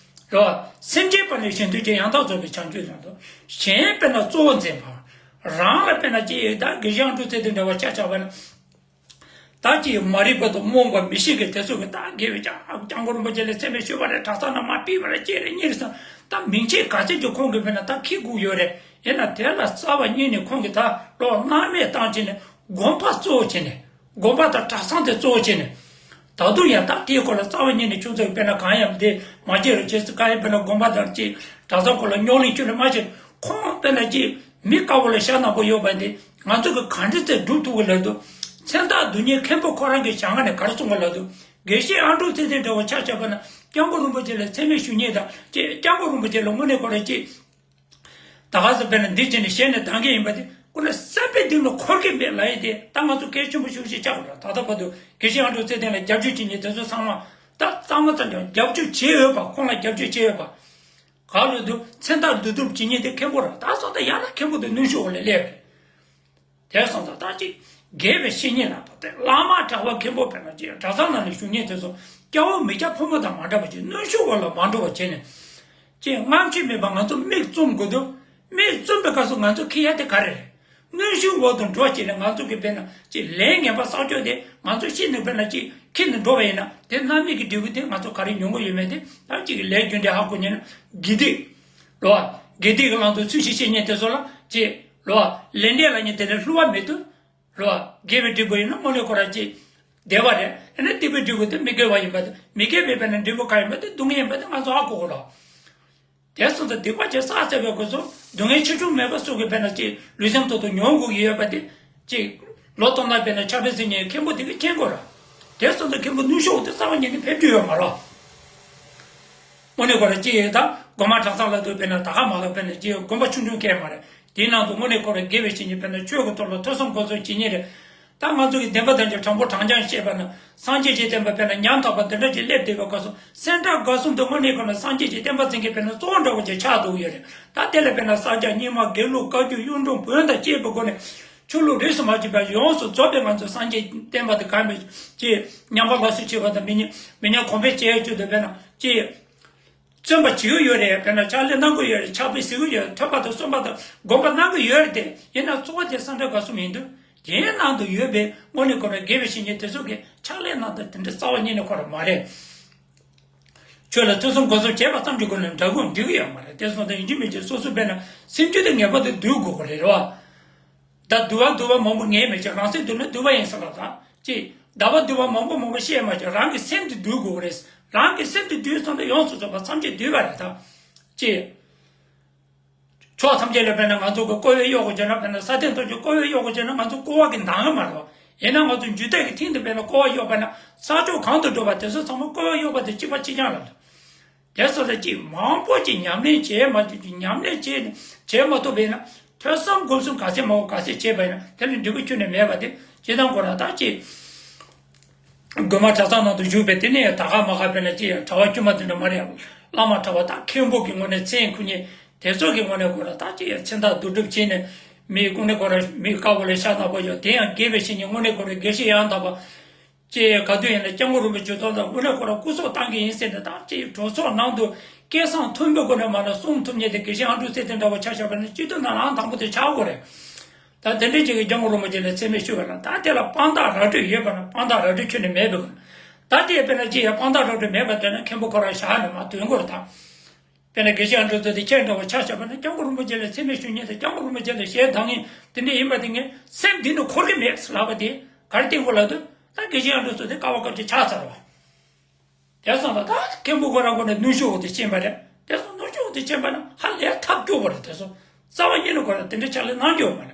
རེད་བ། སེམས་ཅན་པ་ནི་གཞན་དོན་ཅན། ཡང་དག་རྫོགས་པའི་བྱང་ཆུབ་ལ་འདུག་གཞན་དཔེར་ན་གཙོ་བོ་འཛིན་པ། རང་ལ་དཔེར་ན་ཅི་ཡོད། ད་དགེ་བཤེས་ཨ་འབྲུག་ཚེ་བརྟན་འདྲ་བོ་ཆ་བཞག་པ་ན། ད་ཅིག་མ་རིག་པ་དང་རྨོངས་པ་མི་ཤེས་ཀྱི་དེ་ཚོ་གིས་ད་དགེ་བའི་བཤེས་སྐྱབས་མགོན་རིན་པོ་ཆེ་ལ་མཚན་སྨད་ཞུས་པ་རེད། གྲྭ་ཚང་ནང་མར་ཕུད་པ་རེད། ཅི་རེད་གཉིས་རེད་ཟེར། ད་མིང་ཆད་ག་ཚད་ཅིག་ཁོང་གིས་དཔེར་ན་ད་འཁྱེར་དགོས་ཡོད་རེད། ཡིན་ན་དེ་ལ་རྩ་བ་ཉིད་ནས་ཁོང་གིས་ད་ལོ་སྣང་མེད་བཏང་བྱས་ནས་དགོན་པ་གཙོ་བོ་བྱས་ནས། དགོན་པ་དང་གྲྭ་ཚང་དེ་གཙོ་བོ་བྱས་ནས། ད་དུང་ཡང་ད་དེའི་སྐོར་ལ་རྩ་བ་ཉིད་ནས་ཁྱོད་ཚོ་གིས་དཔེར་ན་གང་ཡང་དེ་མ་བྱེད་རོགས་ཅེས་སུ་ག་ཡང་དཔེར་ན་དགོན་པ་དང་ཅིག་གྲྭ་ཚང་སྐོར་ལ་རྙོག་གླེང་ཁྱོན་ནས་མ་བྱེད། ཁོང་དཔེར་ན་ཅིག་མི་དཀར་པོ་ལ་ཞྭ་ནག་པོ་ཡོད་པ་འདི་ང་ཚོ་གིས་ག་འདྲ་ཚད་སྒྲུབ་ཐུབ་ཀྱི་ལབ་དུས། མཚན་རྟགས་བསྡུ་མཁན་མཁན་པོ་ཁོ་རང་གི་ཞལ་སྔ་ནས་ག་རེ་གསུང་གི་ལབ་དུས། དགེ་བཤེས་ཨ་འབྲུག་ཚེ་བརྟན་འདྲ་བོ་ཆ་བཞག་པ་ན་སྐྱབས་མགོན་རིན་པོ་ཆེ་ལ་མཚན་སྨད་ཞུ་མཁན་དང་ཅིག་སྐྱབས་མགོན་རིན་པོ་ཆེ་ལ་དངོས་གནས་ཁོ་རང་ཅིག་ད་ག་ཟེ་དཔེར་ན་འདི་བྱས་ནས་ཞལ་ནས་ལྡང་མཁན་ཡིན་པ་དེ་ཁོ་ན་བསམ་པའི་གཏིང་ལ་འཁོར་གྱི་མེད་ལབ་ཡས་དེ། ད་ང་ཚོ་གལ་ཆེན་པོ་ཤུགས་ཤིག་ཆགས་དགོས་རེད། ད་ལྟ་བར་དུ་དགེ་བཤེས་ཨ་འབྲུག་ཚེ་བརྟན་ལ་རྒྱབ་སྐྱོར་བྱེད་མཁན་དེ་ཚོ་ཚང་མ་ད་གཙང་མ་ཙམ་ཀྱང་རྒྱབ་སྐྱོར་བྱས་ཡོད་པ། ཁོང་ལ་རྒྱབ་སྐྱོར་བྱས་ཡོད་པ། ག་ལ་འདུག་མཚན་རྟགས་བསྡུ་སྒྲུབ་བྱེད་མཁན་དེ་མཁན་པོ་རེད། ད་སོང་ཙང་ཡང་ན་མཁན་པོ་དེ་གནོན་ཤུགས་འོག་ལ་སླེབས་རེད། དེ་སོང་ཙང་ད་ཅིག་དགེ་བའི་བཤེས་གཉེན་ལ་ད་དེ་བླ་མ་གྲྭ་པ་མཁན་པོ་དཔེར་ན་ཅིག་གྲྭ་ཚང་ནང་ལ་བཞུགས་མཁན་དེ་ཚོ་སྐྱ་བོ་མི་སྐྱ་ཕོ་མོ་དང་མ་འདྲ་བ་ཅིག་གནོན་ཤུགས་འོག་ལ་མ་འགྲོ་བ་བྱས་ནས། ཅིག་རྔམ་བརྗིད་མེད་པ་ང་ཚོ་མིག་བཙུམ་དགོས་འདུག་མིག་བཙུམ་པའི་སྐབས་སུ་ང་ཚོ་འཁྱེར་ཡ་དེ་ག་རེ་རེད། གནོན་ཤུགས་འོག་ཏུ་འགྲོ་བྱས་ནས་ང་ཚོ་གི་དཔེར་ན་ཅིག་ལས་ངན་པ་བསགས་ཕྱོགས་དེ་ང་ཚོ་ཤི་ནས་དཔེར་ན་ཅིག་འཁྱེར་ནས་འགྲོ་བ་ཡིན་ན། དེ་རྣམ་སྨིན་གྱི་འབྲས་བུ་དེ་ང་ཚོ་ག་རེ་མྱོང་གི་ཡོད་མེད་དེ། ད་ཅིག་ལས་རྒྱུ་འབྲས་ཧ་གོ་ཉན་ན་དགེ་སྡིག་ལོ། དགེ་སྡིག་གི་ལམ་དུ་ཚུལ་ཤིང་བཤད་མཁན་དེ་ཚོ་ལ་ཅིག་ལོ། ལས་འབྲས་ལབ་མཁན་དེ་ལ་བསླུ་བ་མེད་དུ། ལོ། དགེ་བའི་འབྲས་བུ་ཡིན་ན་དངོས་གནས་ཁོ་རང་ཅིག་བདེ་བ་རེད། ཨ་ནི་སྡིག་པའི་འབྲས་བུ་དེ་མི་དགེ་བ་ཡིན་པ་དང་མི་དགེ་བའི་དཔེར་ན་འབྲས་བུ་ག་ཡིན་པ་དེ་སྡུག་བསྔལ་ཡིན་པ་དེ་ང་ཚོ་ཧ་གོ་དགོས་རོགས། དེ་སོང་ཙང་སྡིག་པ་ཅིག་བསགས་ཚར་བའི་སྐབས་སུ་སྡུག་བསྔལ་ཆེ་ཆུང་མེད་པ་སོགས་ཀྱི་དཔེར་ན་ཅིག་ལུས་སེམས་ཐོག་ཏུ་མྱོང་དགོས་ཀྱི་ཡོད་པ་དེ། ཅིག་ལོ་སྟོང་ལ་དཔེར་ན་ཕྱག་དཔེ་གཟིགས་མཁན་མཁན་པོ་དེ་གིས་མཁྱེན་དགོས་ར། དེ་སོང་ཙང་མཁན་པོ་གནོན་ཤུགས་དེ་རྩ་བ་ཉིད་ནས་ཕེབས་རྒྱུ་ཡོད་མ་རེད། དངོས་གནས་ཁོ་རང་ཅི་ཡིན་ད་དགོན་པ་གྲྭ་ཚང་ལ་དུ་དཔེར་ན་ད་ག་མ་ག་དཔེར་ན་ཅི་དགོན་པ་ཆུང་ཆུང་སྐད་མ་རེད། དེའི་ནང་དུ་དངོས་གནས་ཁོ་རང་དགེ་བའི་བཤེས་གཉེན་དཔེར་ན་ཆོས་ཀྱི་ཐོག་ལ་ཐོས་བསམ་སྒོམ་གསུམ་བྱེད་མཁན་རེད། ད་ང་ཚོ་གི་བདེན་པ་དང་ཅིག་དྲང་པོ་དྲང་རྐྱང་བཤད་པ་ན། སངས་རྒྱས་ཀྱི་བསྟན་པ་དཔེར་ན་ཉམ་ཐག་པ་འདི་འདྲ་ཅིག་སླེབས་བསྡད་པའི་སྐབས་སུ་སེམས་ཁྲལ་དགའ་གསུམ་དུ་དངོས་གནས་ཁོ་ན་སངས་རྒྱས་ཀྱི་བསྟན་པ་འཛིན་མཁན་དཔེར་ན་གཙོ་བོ་འདྲ་བོ་ཅིག་ཆགས་འདུག་ཡོད་རེད། ད་དེ་ལ་དཔེར་ན་ས་སྐྱ་རྙིང་མ་དགེ་ལུགས་བཀའ་བརྒྱུད་གཡུང་དྲུང་བོན་དང་བཅས་པའི་སྒོ་ནས་ཆོས་ལུགས་རིས་སུ་མ་ཆད་པ་ཡོངས་སུ་རྫོགས་པའི་ང་ཚོ་སངས་རྒྱས་བསྟན་པ་དེ་གང་མེད་ཅེས་ཉམས་པ་སླར་གསོ་བྱེད་པ་དང་། མི་ཉམས་མི་ཉམས་གོང་འཕེལ་བྱེད་ཡ་ཆེད་དུ་དཔེར་ན་ཅེས། བརྩོན་པ་བྱེད་ཀྱི་ཡོད་རེད། དཔེར་ན་ཕྱག་ལས་གནང་གི་ཡོད་རེད། ཕྱག་དཔེ་གཟིགས་ཀྱི་ཡོད་རེད། ཐོས་པ་དང་གསུངས་པ་དང་སྒོམ་པ་གནང་གི་ཡོད་རེད་དེ། ཡིན་ན་གཙོ་བོ་དེ་སེམས་ཁྲལ་དགའ་གསུམ་ཡིན་དུས། དེའི་ནང་དུ་ཡོད་པའི་དངོས་གནས་ཁོ་རང་དགེ་བའི་བཤེས་གཉེན་དེ་ཚོ་གིས་ཕྱག་ལས་གནང་སྟངས་དེ་འདྲ་རྩ་བ་ཉིད་ནས་ཁོ་རང་མ་རེད། ཆོས་ལ་ཐོས་བསམ་སྒོམ་གསུམ་བྱས་པ་ཙམ་གྱི་སྒོ་ནས་འདྲ་ཁུངས་འགྲིག་གི་ཡོད་མ་རེད། དེ་སོང་ཙང་ཡིན་གཅིག་མིན་གཅིག་སོ་སོ་དཔེར་ན་སེམས་རྒྱུད་དེ་ངེས་པར་དུ་འདུལ་དགོས་པ་རེད། རེད་བ། ད་འདུལ་བ་འདུལ་བ་མང་པོ་ངས་མི་བྱེད། རང་སེམས་འདུལ་ན་འདུལ་བ་ཡིན་ཟེར་ལ། ད་ཅི་ཟླ་བ་འདུལ་བ་མང་པོ་མང་པོ་བཤད་མ་བྱེད། རང་གི་སེམས་དེ་འདུལ་དགོས་རེད། རང་གི་སེམས་དེ་འདུལ་སོང་ན་ཡོངས་སུ་རྫོགས་པ་ཐམས་ཅད་འདུལ་བ་རེད། ད་ཅི་ཕྱོགས་ཐམས་ཅད་ལ་དཔེར་ན་ང་ཚོ་གི་ཀོ་བས་གཡོག་དགོས་བྱས་ན། དཔེར་ན་ས་སྟེང་ཐམས་ཅད་ཀོ་བས་གཡོག་དགོས་བྱས་ན་ང་ཚོ་ཀོ་བ་གི་འདང་གི་མ་རེད། ཡིན་ན་ང་ཚོ་འཇུ་བདག་གི་མཐིལ་དུ་དཔེར་ན་ཀོ་བ་གཡོག་པ་ན་ས་ཕྱོགས་གང་དུ་འགྲོ་བ་དེ་ཚོ་ཚང་མ་ཀོ་བ་གཡོག་པ་དེ་གཅིག་པ་གཅིག་རྐྱང་ལ་འདུག་དེ་སོགས་ལ་ཅིག་མང་པོ་ཅིག་ཉམས་ལེན་བྱེད་མ་ཐུབ་ཅིག་ཉམས་ལེན་བྱེད་བྱེད་མ་ཐུབ་པས་ན། ཐོས་བསམ་སྒོམ་གསུམ་ག་ཚད་མང་པོ་ག་ཚད་བྱས་པ་ཡིན་ན་དེ་ལ་འབྲས་བུ་ཁྱོན་ནས་མེད་པ་དེ་སྤྱིར་བཏང་ཁོ་རང་ད་ཅིག་དགོན་པ་གྲྭ་ཚང་ནང་དུ་བཞུགས་པའི་དེ་ནས་ད་ག་མ་ག་དཔེར་ན་ཅིག་གྲྭ་པ་དཀྱུས་མ་དེ་འདྲ་མ་རེད། བླ་མ་གྲྭ་པ་ད་མཁན་པོ་གི་ངོས་ནས་མཚན་ཁུར་མཁན་དེ་ཚོ་གི་ངོས་ནས་ཁོ་རང་ད་ཅིག་ཡང་མཚན་རྟགས་བསྡུ་སྒྲུབ་བྱས་ནས། མི་དངོས་གནས་ཁོ་རང་མི་དཀར་པོ་ལ་ཤ་ནག་པོ་ཡོད། དེ་ཡང་དགེ་བའི་བཤེས་གཉེན་དངོས་གནས་ཁོ་རང་དགེ་བཤེས་ཡང་དག་པ། ཅེས་ག་དུས་ཡིན་ན་སྐྱབས་མགོན་རིན་པོ་ཆེ་ཚོ་དང་དངོས་གནས་ཁོ་རང་སྐུ་སྲོག་བཏང་གི་ཡིན་ཟེར་ནས། ད་ཅིག་གྲོས་ཚོགས་ནང་དུ་སྐད་གསང་མཐོན་པོའི་སྒོ་ནས་མ་ལ་གསུང་ཐུབ་མཁན་དེ་དགེ་བཤེས་ཨ་འབྲུག་ཚེ་བརྟན་འདྲ་བོ་ཆ་བཞག་པ་ན་སྤྱི་འཐུས་ནང་ལ་ཨང་དང་པོ་དེ་ཆགས་དགོས་རེད། ད་དེ་འདྲས་ཅིག་གིས་སྐྱབས་མགོན་རིན་པོ་ཆེ་ལ་མཚན་སྨད་ཞུས་པ་ན། ད་དེ་ལ་དཔང་རྟགས་ར་སྤྲོད་ཡོད་པ་ན་དཔང་རྟགས་ར་སྤྲོད་ཁྱོན་ནས་མེད་འདུག་ད་དེ་དཔེར་ན་ཅིག་ཡང་དཔང་རྟགས་ར་སྤྲོད་མེད་པ་དེ་ན་མཁན་པོ་ཁོ་རང་བཞག་ནས་མར་འདོན་དགོས་རེད་ད། དཔེར་ན་དགེ་བཤེས་ཨ་འབྲུག་ཚེ་བརྟན་ཁྱེད་འདྲ་བོ་ཆ་བཞག་པ་ན་སྐྱབས་མགོན་རིན་པོ་ཆེ་ལ་མཚན་སྨད་ཞུ་མཁན་དང་སྐྱབས་མགོན་རིན་པོ་ཆེ་ལ་ཞལ་གདངས་མཁན་དེ་འདྲ་ཡིན་པ་དེ། ངས་སེམས་འདི་ནས་འཁོར་གྱི་མེད་ཟེར་ལབ་པ་དེ་ག་རེ་བསྟན་དགོས་ལབ་དུས། ད་དགེ་བཤེས་ཨ་འབྲུག་ཚོ་དེ་སྐབས་བབ་ཀྱི་ཆགས་ཚར་བ། དེ་སོང་ལ་ད་མཁན་པོ་ཁོ་རང་ཁོ་ནས་ནུས་ཤུགས་འོག་ཏུ་ཕྱིན་པ་རེད། དེ་སོང་ནུས་ཤུགས་འོག་ཏུ་ཕྱིན་པ་ན་ཧ་ལས་ཐབས་སྐྱོ་བོ་རེད། དེ་སོང་རྩ་བ་ཉིད་ནས་ཁོ་རང་དེ་འདྲའི་ཕྱག་ལས་གནང་རྒྱུ་མ་རེད།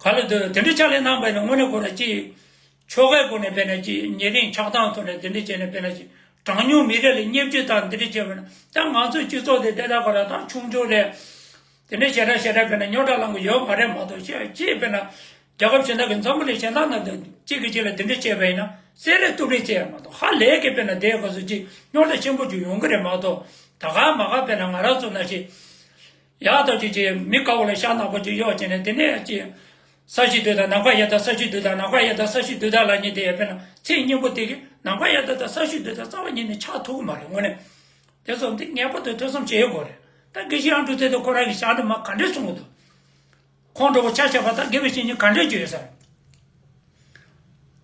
ག་ལ་དུ་དེ་འདྲའི་ཕྱག་ལས་གནང་པ་ཡིན་ན་དངོས་གནས་ཁོ་རང་ཅིག་ཆོ་གའི་སྒོ་ནས་དཔེར་ན་ཅིག་ཉེ་རིང་ཆགས་སྡང་ཐོག་ནས་དེ་འདྲའི་བྱས་ནས་དཔེར་ན་ཅིག་གྲངས་ཉུང་མི་རིགས་ལ་བརྙས་བཅོས་དང་འདི་འདྲའི་བྱས་པ་ན་ད་ང་ཚོའི་སྤྱི་ཚོགས་དེ་དེ་དག་ག་ལ་ད་ཆུང་ཆུང་རེད། དེ་འདྲའི་ཞེ་དྲག་ཞེ་དྲག་དཔེར་ན་རྙོག་དྲ་ལངས་གི་ཡོད་མ་རེད་མ་གཏོགས་ཅིག་ཅིག་དཔེར་ན་རྒྱལ་ཁབ་གཞན་དག་གི་འཛམ་བུ་གླིང་གཞན་དག་ནང་དུ་གཅིག་གིས་གཅིག་ལ་དེ་འདྲ་བྱས་པ་ཡིན་ན་བསད་རེས་གཏུབ་རེས་བྱས་ཡ་མ་གཏོགས་ཧ་ལས་ཀྱི་དཔེར་ན་དེའི་སྐབས་སུ་ཅིག་རྙོག་དྲ་ཆེན་པོ་ཅིག་ཡོང་གི་རེད་མ་གཏོགས་ད་ག་མ་ག་དཔེར་ན་ང་རང་ཚོ་ནང་བཞིན་ཡག་ཐག་ཅིག་ཅིག་མི་དཀར་པོ་ལ་ཤ་ནག་པོ་ཅིག་གཡོག་བྱས་ནས་དེ་ནས་ཅིག་ས་གཞི་སྡུད་དང་ནམ་མཁའ་ཡལ་དང་ས་གཞི་སྡུད་དང་ནམ་མཁའ་ཡལ་དང་ས་གཞི་སྡུད་དང་ལབ་མཁན་དེ་ཡང་དཔེར་ན་ཚིག་སྙན་པོ་དེ་གིས་ནམ་མཁའ་ཡལ་དང་ས་གཞི་སྡུད་དང་རྩ་བ་ཉིད་ནས་ཆགས་ཐུབ་ཀྱི་མ་རེད་དངོས་གནས། དེ་ཚོ་འདི་ངེས་པར་དུ་ཐོས་བསམ་བྱེད་དགོས་རེད། ད་དགེ་བཤེས་ཨ་འབྲུག་ཚེ་རིང་ཁོ་རང་གི་ཞལ་འདི་མ་ག་འདྲས་གསུང་གི་འདུག་ཁོང་འདྲ་བོ་ཆ་བཞག་པ་ད་དགེ་བའི་བཤེས་གཉེན་ག་འདྲས་བརྗོད་ཡོད་ས་རེད།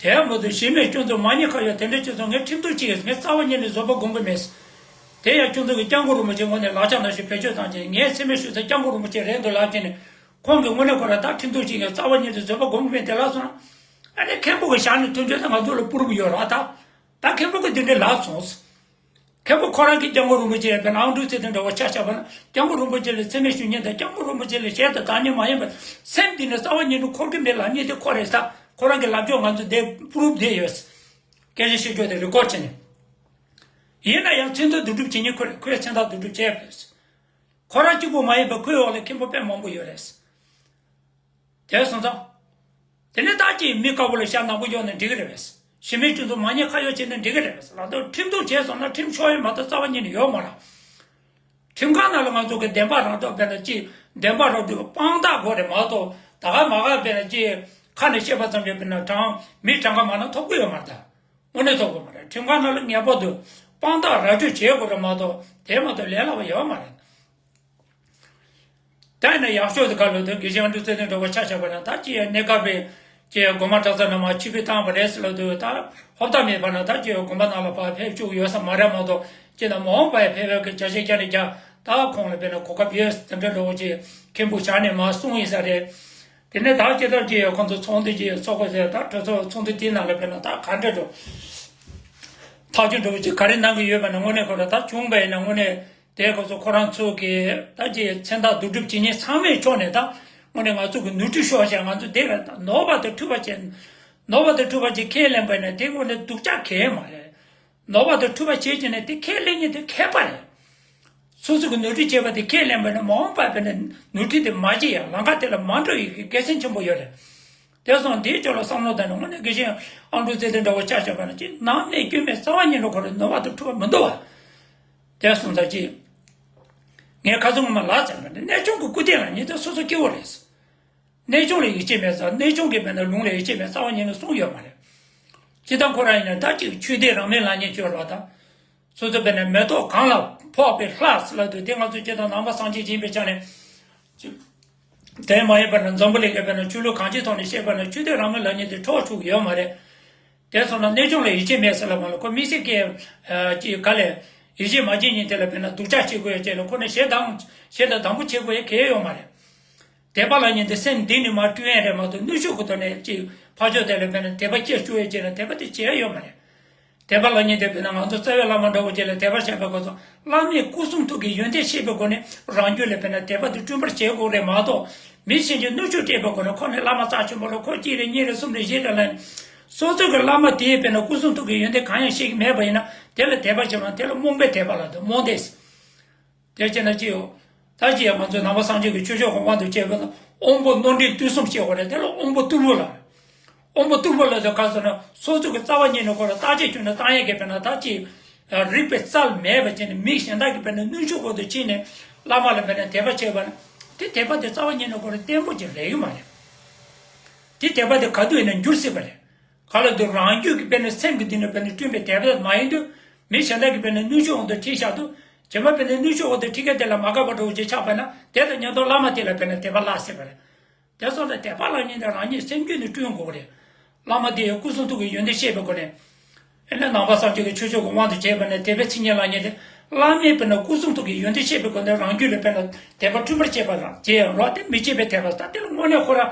དེ་མ་གཏོགས་གཞི་མེད་ཁྱོད་ཚོ་མ་ཉེས་ཁ་གཡོག་དེ་འདྲས་ཁྱོད་ཚོ་ངས་ཁྲིམས་གཏུག་བྱེད་ངས་རྩ་བ་ཉིད་ནས་བཟོད་པ་སྒོམ་གི་མེད། དེ་ཡང་ཁྱོད་ཚོ་གི་སྐྱབས་མགོན་རིན་པོ་ཆེ་ངོས་ནས་ལག་ཆ་ནང་བཞིན་བེད་སྤྱོད་བཏང་བྱས་ངས་སེམས་པའི་ཤུགས་ཚད་སྐྱབས་མགོན་རིན་པོ་ཆེ་རེད་འདུག་ལབ་བྱས་ནས་ཁོང་གི་དངོས་གནས་ཁོ་རང་ད་ཁྲིམས་གཏུག་བྱེད་ངས་རྩ་བ་ཉིད་ནས་བཟོད་པ་སྒོམ་གི་མེད་དེ་ལབ་སོང་ན། ཨ་ནི་མཁན་པོ་གི་ཞལ་ནས་ཐོན་རྒྱུ་དེ་ང་ཚོ་ལ་སྤུ་རུབ་ཡོད་རེད་ད། ད་མཁན་པོ་གི་འདི་འདྲས་ལབ་སོང་། མཁན་པོ་ཁོ་རང་གིས་སྐྱབས་མགོན་རིན་པོ་ཆེ་ཡང་དཔེར་ན་ཨ་འབྲུག་ཚེ་རིང་འདྲ་བོ་ཆ་བཞག་པ་ན་སྐྱབས་མགོན་རིན་པོ་ཆེ་ལ་མཚན་སྨད་ཞུ་མཁན་དང་སྐྱབས་མགོན་རིན་པོ་ཆེ་ལ་ཞེ་དྲག་དག་མཁན་མ་ཡིན་པར་སེམས་གཏིང་ནས་རྩ་བ་ཉིད་ནས་འཁོར་གྱི་མེད་ལབ་མཁན་དེ་ཁོ་རེད་ས། ཁོ་རང་གི་ལབ་ཕྱོགས་ང་ཚོ་དེ་པུ་རུབ་བསྡད་ཡོད། སྐད་ཆ་བཤད་ཕྱོགས་དེ་རི་ཀོར་བྱས་ནས། ཡིན་ན་ཡང་མཚན་རྟགས་བསྡུ་སྒྲུབ་བྱེད་མཁན་ཁོ་རེད། ཁོས་མཚན་རྟགས་བསྡུ་སྒྲུབ་བྱས་ཡོད། ཁོ་རང་གཅིག་པུ་མ་ཡིན་པར་ཁོའི་འོག་ལ་མཁན་པོ་དཔེ་མང་པོ་ཡོད་རེད། དེ་སོང་ཙང་། དེ་ནས་ད་ཅིག་མི་དཀར་པོ་ལ་ཤ་ནག་པོ་གཡོག་ནས་འགྲིག་གི་རེད་པས། གཞི་མེད་སྤྱི་ཚོགས་མ་ཉེས་ཁ་གཡོག་བྱས་ནས་འགྲིག་གི་རེད་པས། ལག་ཐོག་ཁྲིམས་གཏུག་བྱས་སོང་ན་ཁྲིམས་ཆོག་ཡོད་མ་གཏོགས་རྩ་བ་ཉིད་ནས་ཡོད་མ་རེད། ཁྲིམས་ཁང་ནང་ལ་ང་ཚོ་གི་བདེན་པ་རང་སྟོབས་དཔེར་ན་ཅིག་བདེན་པ་རང་སྟོབས་དཔང་རྟགས་དགོས་རེད་མ་གཏོགས་ད་ག་མ་ག་དཔེར་ན་ཅིག་ཁ་ནས་བཤད་པ་ཙམ་གྱིས་དཔེར་ན་གྲངས་མི་གྲངས་ཀ་མ་ན་ཐོབ་གི་ཡོད་མ་རེད་ད། དངོས་གནས་ཐོབ་གི་མ་རེད། ཁྲིམས་ཁང་ནང་ལ་ངེས་པར་དུ་དཔང་རྟགས་ར་སྤྲོད་བྱེད་དགོས་རེད་མ་གཏོགས་དེ་མ་གཏོགས་ལས་སླ་བ་ཡོད་མ་རེད། ད་ཡིན་ན་ཡག་ཤོས་དེ་ག་ལོ་དེ་དགེ་བཤེས་ཨ་འབྲུག་ཚེ་རིང་འདྲ་བོ་ཆ་བཞག་པ་ན་ད་ཅི་ཡང་གནས་སྐབས་པའི་ཅི་ཡང་དགོན་པ་གྲྭ་ཚང་ནང་མ་ཆིབས་བསྒྱུར་བཏང་བ་རེད་ཟེར་ལབ་དུས་ད་ཧོབ་ཐང་མེད་པ་ན་ད་ཅི་ཡང་དགོན་པ་ནང་ལ་ཕར་ཕེབས་བཅུག་ཡོད་ས་མ་རེད་མ་གཏོགས་ཅི་ན་མ་འོངས་པ་ཡང་ཕེབས་ཕེབས་ཀྱི་བྱ་བྱེད་བསྐྱར་ནས་རྒྱ་ད་ཁོང་ལ་དཔེར་ན་གོ་སྐབས་ཡོད་དེ་འདྲ་འདྲ་བོ་ཅི་མཁན་པོ་བཞག་ནས་མ་གསུངས་ཡིན་ས་རེད། དེ་ནས་ད་ཅི་ལྟར་ཅི་ཡང་ཁོང་ཚོ་ཚོགས་འདུ་ཅི་ཚོགས་དགོས་ཟེར་ད་གྲོས་ཚོགས་ཚོགས་འདུ་དེའི་ནང་ལ་དཔེར་ན་ད་ག་འདྲ་འགྲོ་ཐག་གཅོད་འདྲ་བོ་ཅི་ག་རེ་གནང་གི་ཡོད་པ་ན་དངོས་གནས་ཁོ་ལ་ད་བྱུང་བ་ཡིན་ན་དངོས་གནས། དེའི་སྐབས་སུ་ཁོ་རང་ཚོ་གིས་ད་ཅི་མཚན་རྟགས་བསྡུ་སྒྲུབ་བྱེད་མཁན་ཚང་མའི་ཕྱོགས་ནས་ད་དངོས་གནས་ང་ཚོ་གི་ནོར་འཁྲུལ་ཤོར་བྱས་ང་ཚོ་དེ་ལ་ད་ནོར་བ་དང་འཁྲུལ་པ་བྱས་ནོར་བ་དང་འཁྲུལ་པ་ཅིག་ཁས་ལེན་པ་ཡིན་ན་དེ་དངོས་གནས་སྡུག་ཅག་གང་ཡང་མ་རེད། ནོར་བ་དང་འཁྲུལ་པ་བྱས་བྱས་ནས་དེ་ཁས་ལེན་མཁན་དེ་མཁས་པ་རེད། སོ་སོ་གི་ནོར་འཁྲུལ་བྱས་པ་དེ་ཁས་ལེན་པ་ཡིན་ན་མ་འོངས་པར་དཔེར་ན་ནོར་འཁྲུལ་དེ་མ་བྱེད་ཡ་ལམ་ཁ་དེ་ལ་མ་འགྲོ་ཡི་གི་དགེ་མཚན་ཆེན་པོ་ཡོད་རེད། དེ་སོང་དེའི་ཕྱོགས་ལ་བསམ་བློ་བཏང་ནས་དངོས་གནས་དགེ་བཤེས་ཨ་འབྲུག་ཚེ་རིང་འདྲ་བོ་ཆ་བཞག་པ་ན་ཅི་ནང་གནས་སྐྱོན་མེད་རྩ་བ་ཉིད་ནས་ཁོ་རང་ནོར་བ་དང་འཁྲུལ་པ་མི་འདུག་བ། དེ་སོང་ཙང་ཅི། ངས་ཁ་སང་ངོ་མ་ལབ་ཚར་བ་ནི་གནས་ཆུང་གི་སྐུ་རྟེན་ལ་ཉེ་དུ་སོ་སོ་སྐྱེ་བོ་རེད། གནས་ཆུང་ལ་ཡིད་ཆེས་མེད་ཙང་གནས་ཆུང་གི་མེད་ན་ལུང་ལ་ཡིད་ཆེས་མེད་རྩ་བ་ཉིད་ནས་གསུངས་ཡོད་མ་རེད། སྤྱིར་བཏང་ཁོ་རང་ཡིན་ན་ད་ཅིག་ཆོས་སྡེ་རང་མོས་ལབ་མཁན་ཅིག་ཡོད་རེད་བ་ད། སོ་སོ་དཔེར་ན་མེ་ཏོག་གང་ལ་ཕོག་པའི་ལྷ་ཟེར་ལབ་དུས་དེ་ང་ཚོ་སྤྱིར་བཏང་ནང་པ་སངས་རྒྱས་ཡིན་པའི་ཆ་ནས། དེ་མ་ཡིན་པར་ན་འཛམ་བུ་གླིང་གི་དཔེར་ན་ཆོས་ལུགས་གང་ཅིའི་ཐོག་ནས་བཤད་པ་ན་ཆོས་སྡེ་རང་མོས་ལབ་མཁན་དེ་འཕྲོག་ཆོག་གི་ཡོད་མ་རེད། དེ་སོང་ན་གནས་ཆུང་ལ་ཡིད་ཆེས་མེད་ཟེར་ལབ་མ་ལ་ཁོ་དམིགས་བསལ་གྱི་ཅིག་ག་ལས་ཡིད་ཆེས་མ་བྱེད་མཁན་དེ་ལ་དཔེར་ན་སྡུག་ཅག་བྱེད་དགོས་ཡ་བྱས་ལ་ཁོ་ནས་ཞེ་སྡང་ཞེ་སྡང་སྡང་པོ་བྱེད་དགོས་ཡ་གལ་ཡོད་མ་རེད། དད་པ་ལབ་མཁན་དེ་སེམས་གཏིང་ནས་མར་བསྐྲུན་ཡ་རེད་མ་གཏོགས་ནུས་ཤུགས་ཀྱི་ཐོག་ནས་ཅིག་ཕར་ཕྱོགས་དེ་ལ་དཔེར་ན་དད་པ་སྐྱེ་བཅུག་ཡ་བྱས་ན་དད་པ་དེ་བྱེད་ཡ་ཡོད་མ་རེད། དད་པ་ལབ་མཁན་དེ་དཔེར་ན་ང་ཚོ་རྩ་བའི་བླ་མ་འདྲ་བོ་ཅིག་ལ་དད་པ་བྱས་པའི་སྐབས་སུ་བླ་མས་སྐུ་གསུང་ཐུགས་ཀྱི་ཡོན་ཏན་ཤེས་པའི་སྒོ་ནས་རང་རྒྱུད་ལ་དཔེར་ན་དད་པ་དེ་བསྐྲུན་པར་བྱེད་དགོས་རེད་མ་གཏོགས་མི་གཞན་གྱིས་གནོད་སྐྱོན་སྤྲད་པའི་སྒོ་ནས་ཁོ་ནི་བླ་མ་རྩ་ཆེན་པོ་ལ་ཁོ་གཅིག་རེད་གཉིས་རེད་གསུམ་རེད་བཞི་རེད་ལབ་ནས་སོ་སོ་གི་བླ་མ་དེས་དཔེར་ན་སྐུ་གསུང་ཐུགས་ཀྱི་ཡོན་ཏན་གང་ཡང་ཤེས་ཀྱི་མེད་པ་ཡིན་ན་དེ་ལ་དད་པ་བྱེད་པ་དེ་ལ་རྨོངས་པའི་དད་པ་ལབ་འདུག་རྨོངས་དད། དེ་བྱས་ན་ཅི་ཡོད། ད་ཅི་ཡང་ང་ཚོའི་ནང་པ་སངས་རྒྱས་ཀྱི་ཆོས་ཕྱོགས་ཀྱི་དབང་དུ་བྱས་པ་ན་དབང་པོ་རྣོ་འགྲེལ་བསྡུས་གསུམ་བཤད་དགོས་རེད་དེ་ལ་དབང་པོ་རྟུལ་པོ་ལ། དབང་པོ་རྟུལ་པོ་ལ་དེ་ག་ཟེར་ན་སོ་སོ་གི་རྩ་བ་ཉིད་ནས་ཁོ་ལ་བརྟག་དཔྱད་བྱུང་ན་བཏང་ཡས་ཀྱི་དཔེར་ན་ད་ཅི། རིག་པའི་རྩལ་མེད་པ་བྱས་ནས་མི་གཞན་དག་གི་དཔེར་ན་གནོན་ཤུགས་འོག་ཏུ་ཕྱིན་ནས་བླ་མ་ལ་དཔེར་ན་དད་པ་བྱས་པ་ན་དེ་དད་པ་དེ་རྩ་བ་ཉིད་ནས་ཁོ་ལ་བརྟན་པོ་ཅིག་རེག་གི་མ་རེད། དེ་དད་པ་དེ་ག་དུས་ཡིན་ན་འགྱུར་སྲིད་པ་རེད། ག་ལ་དུ་རང་རྒྱུད་ཀྱི་དཔེར་ན་སེམས་ཀྱི་མདུན་ནས་དཔེར་ན་བསྐྲུན་པའི་དད་པ་མ་ཡིན་དུས་མི་གཞན་དག་གི་དཔེར་ན་གནོན་ཤུགས་འོག་ཏུ་ཁྲིད་བཞག་དུས་རྗེས་མ་དཔེར་ན་གནོན་ཤུགས་འོག་ཏུ་ཁྲིད་མཁན་དེ་ལ་མ་དགའ་བ་འདྲ་བོ་ཅིག་ཆགས་པ་ན་དེ་དང་མཉམ་དུ་བླ་མ་དེ་ལ་དཔེར་ན་དད་པ་བརླག་སྲིད་པ་རེད། དེ་སོང་ཙང་དད་པ་ལབ་མཁན་དེ་རང་ཉིད་སེམས་རྒྱུད་ནས་བསྐྲུན་དགོས་རེད། བླ་མ་དེ་ཡང་སྐུ་གསུང་ཐུགས་ཀྱི་ཡོན་ཏན་ཤེས་པའི་སྒོ་ནས། ཨེ་ན་ནང་པ་སངས་རྒྱས་ཀྱི་ཆོས་ཕྱོགས་ཀྱི་དབང་དུ་བྱས་པ་ནས་དད་པའི་མཚན་ཉིད་ལབ་མཁན་དེ་བླ་མས་དཔེར་ན་སྐུ་གསུང་ཐུགས་ཀྱི་ཡོན་ཏན་ཤེས་པའི་སྒོ་ནས་རང་རྒྱུད་ལ་དཔེར་ན་དད་པ་བསྐྲུན་པར་བྱེད་པ་དང་བྱེད་ཡང་རོགས་དེ་མི་བྱེད་པའི་དད་པ་ད་དེ་ལ་དངོས་གནས་ཁོ་ར།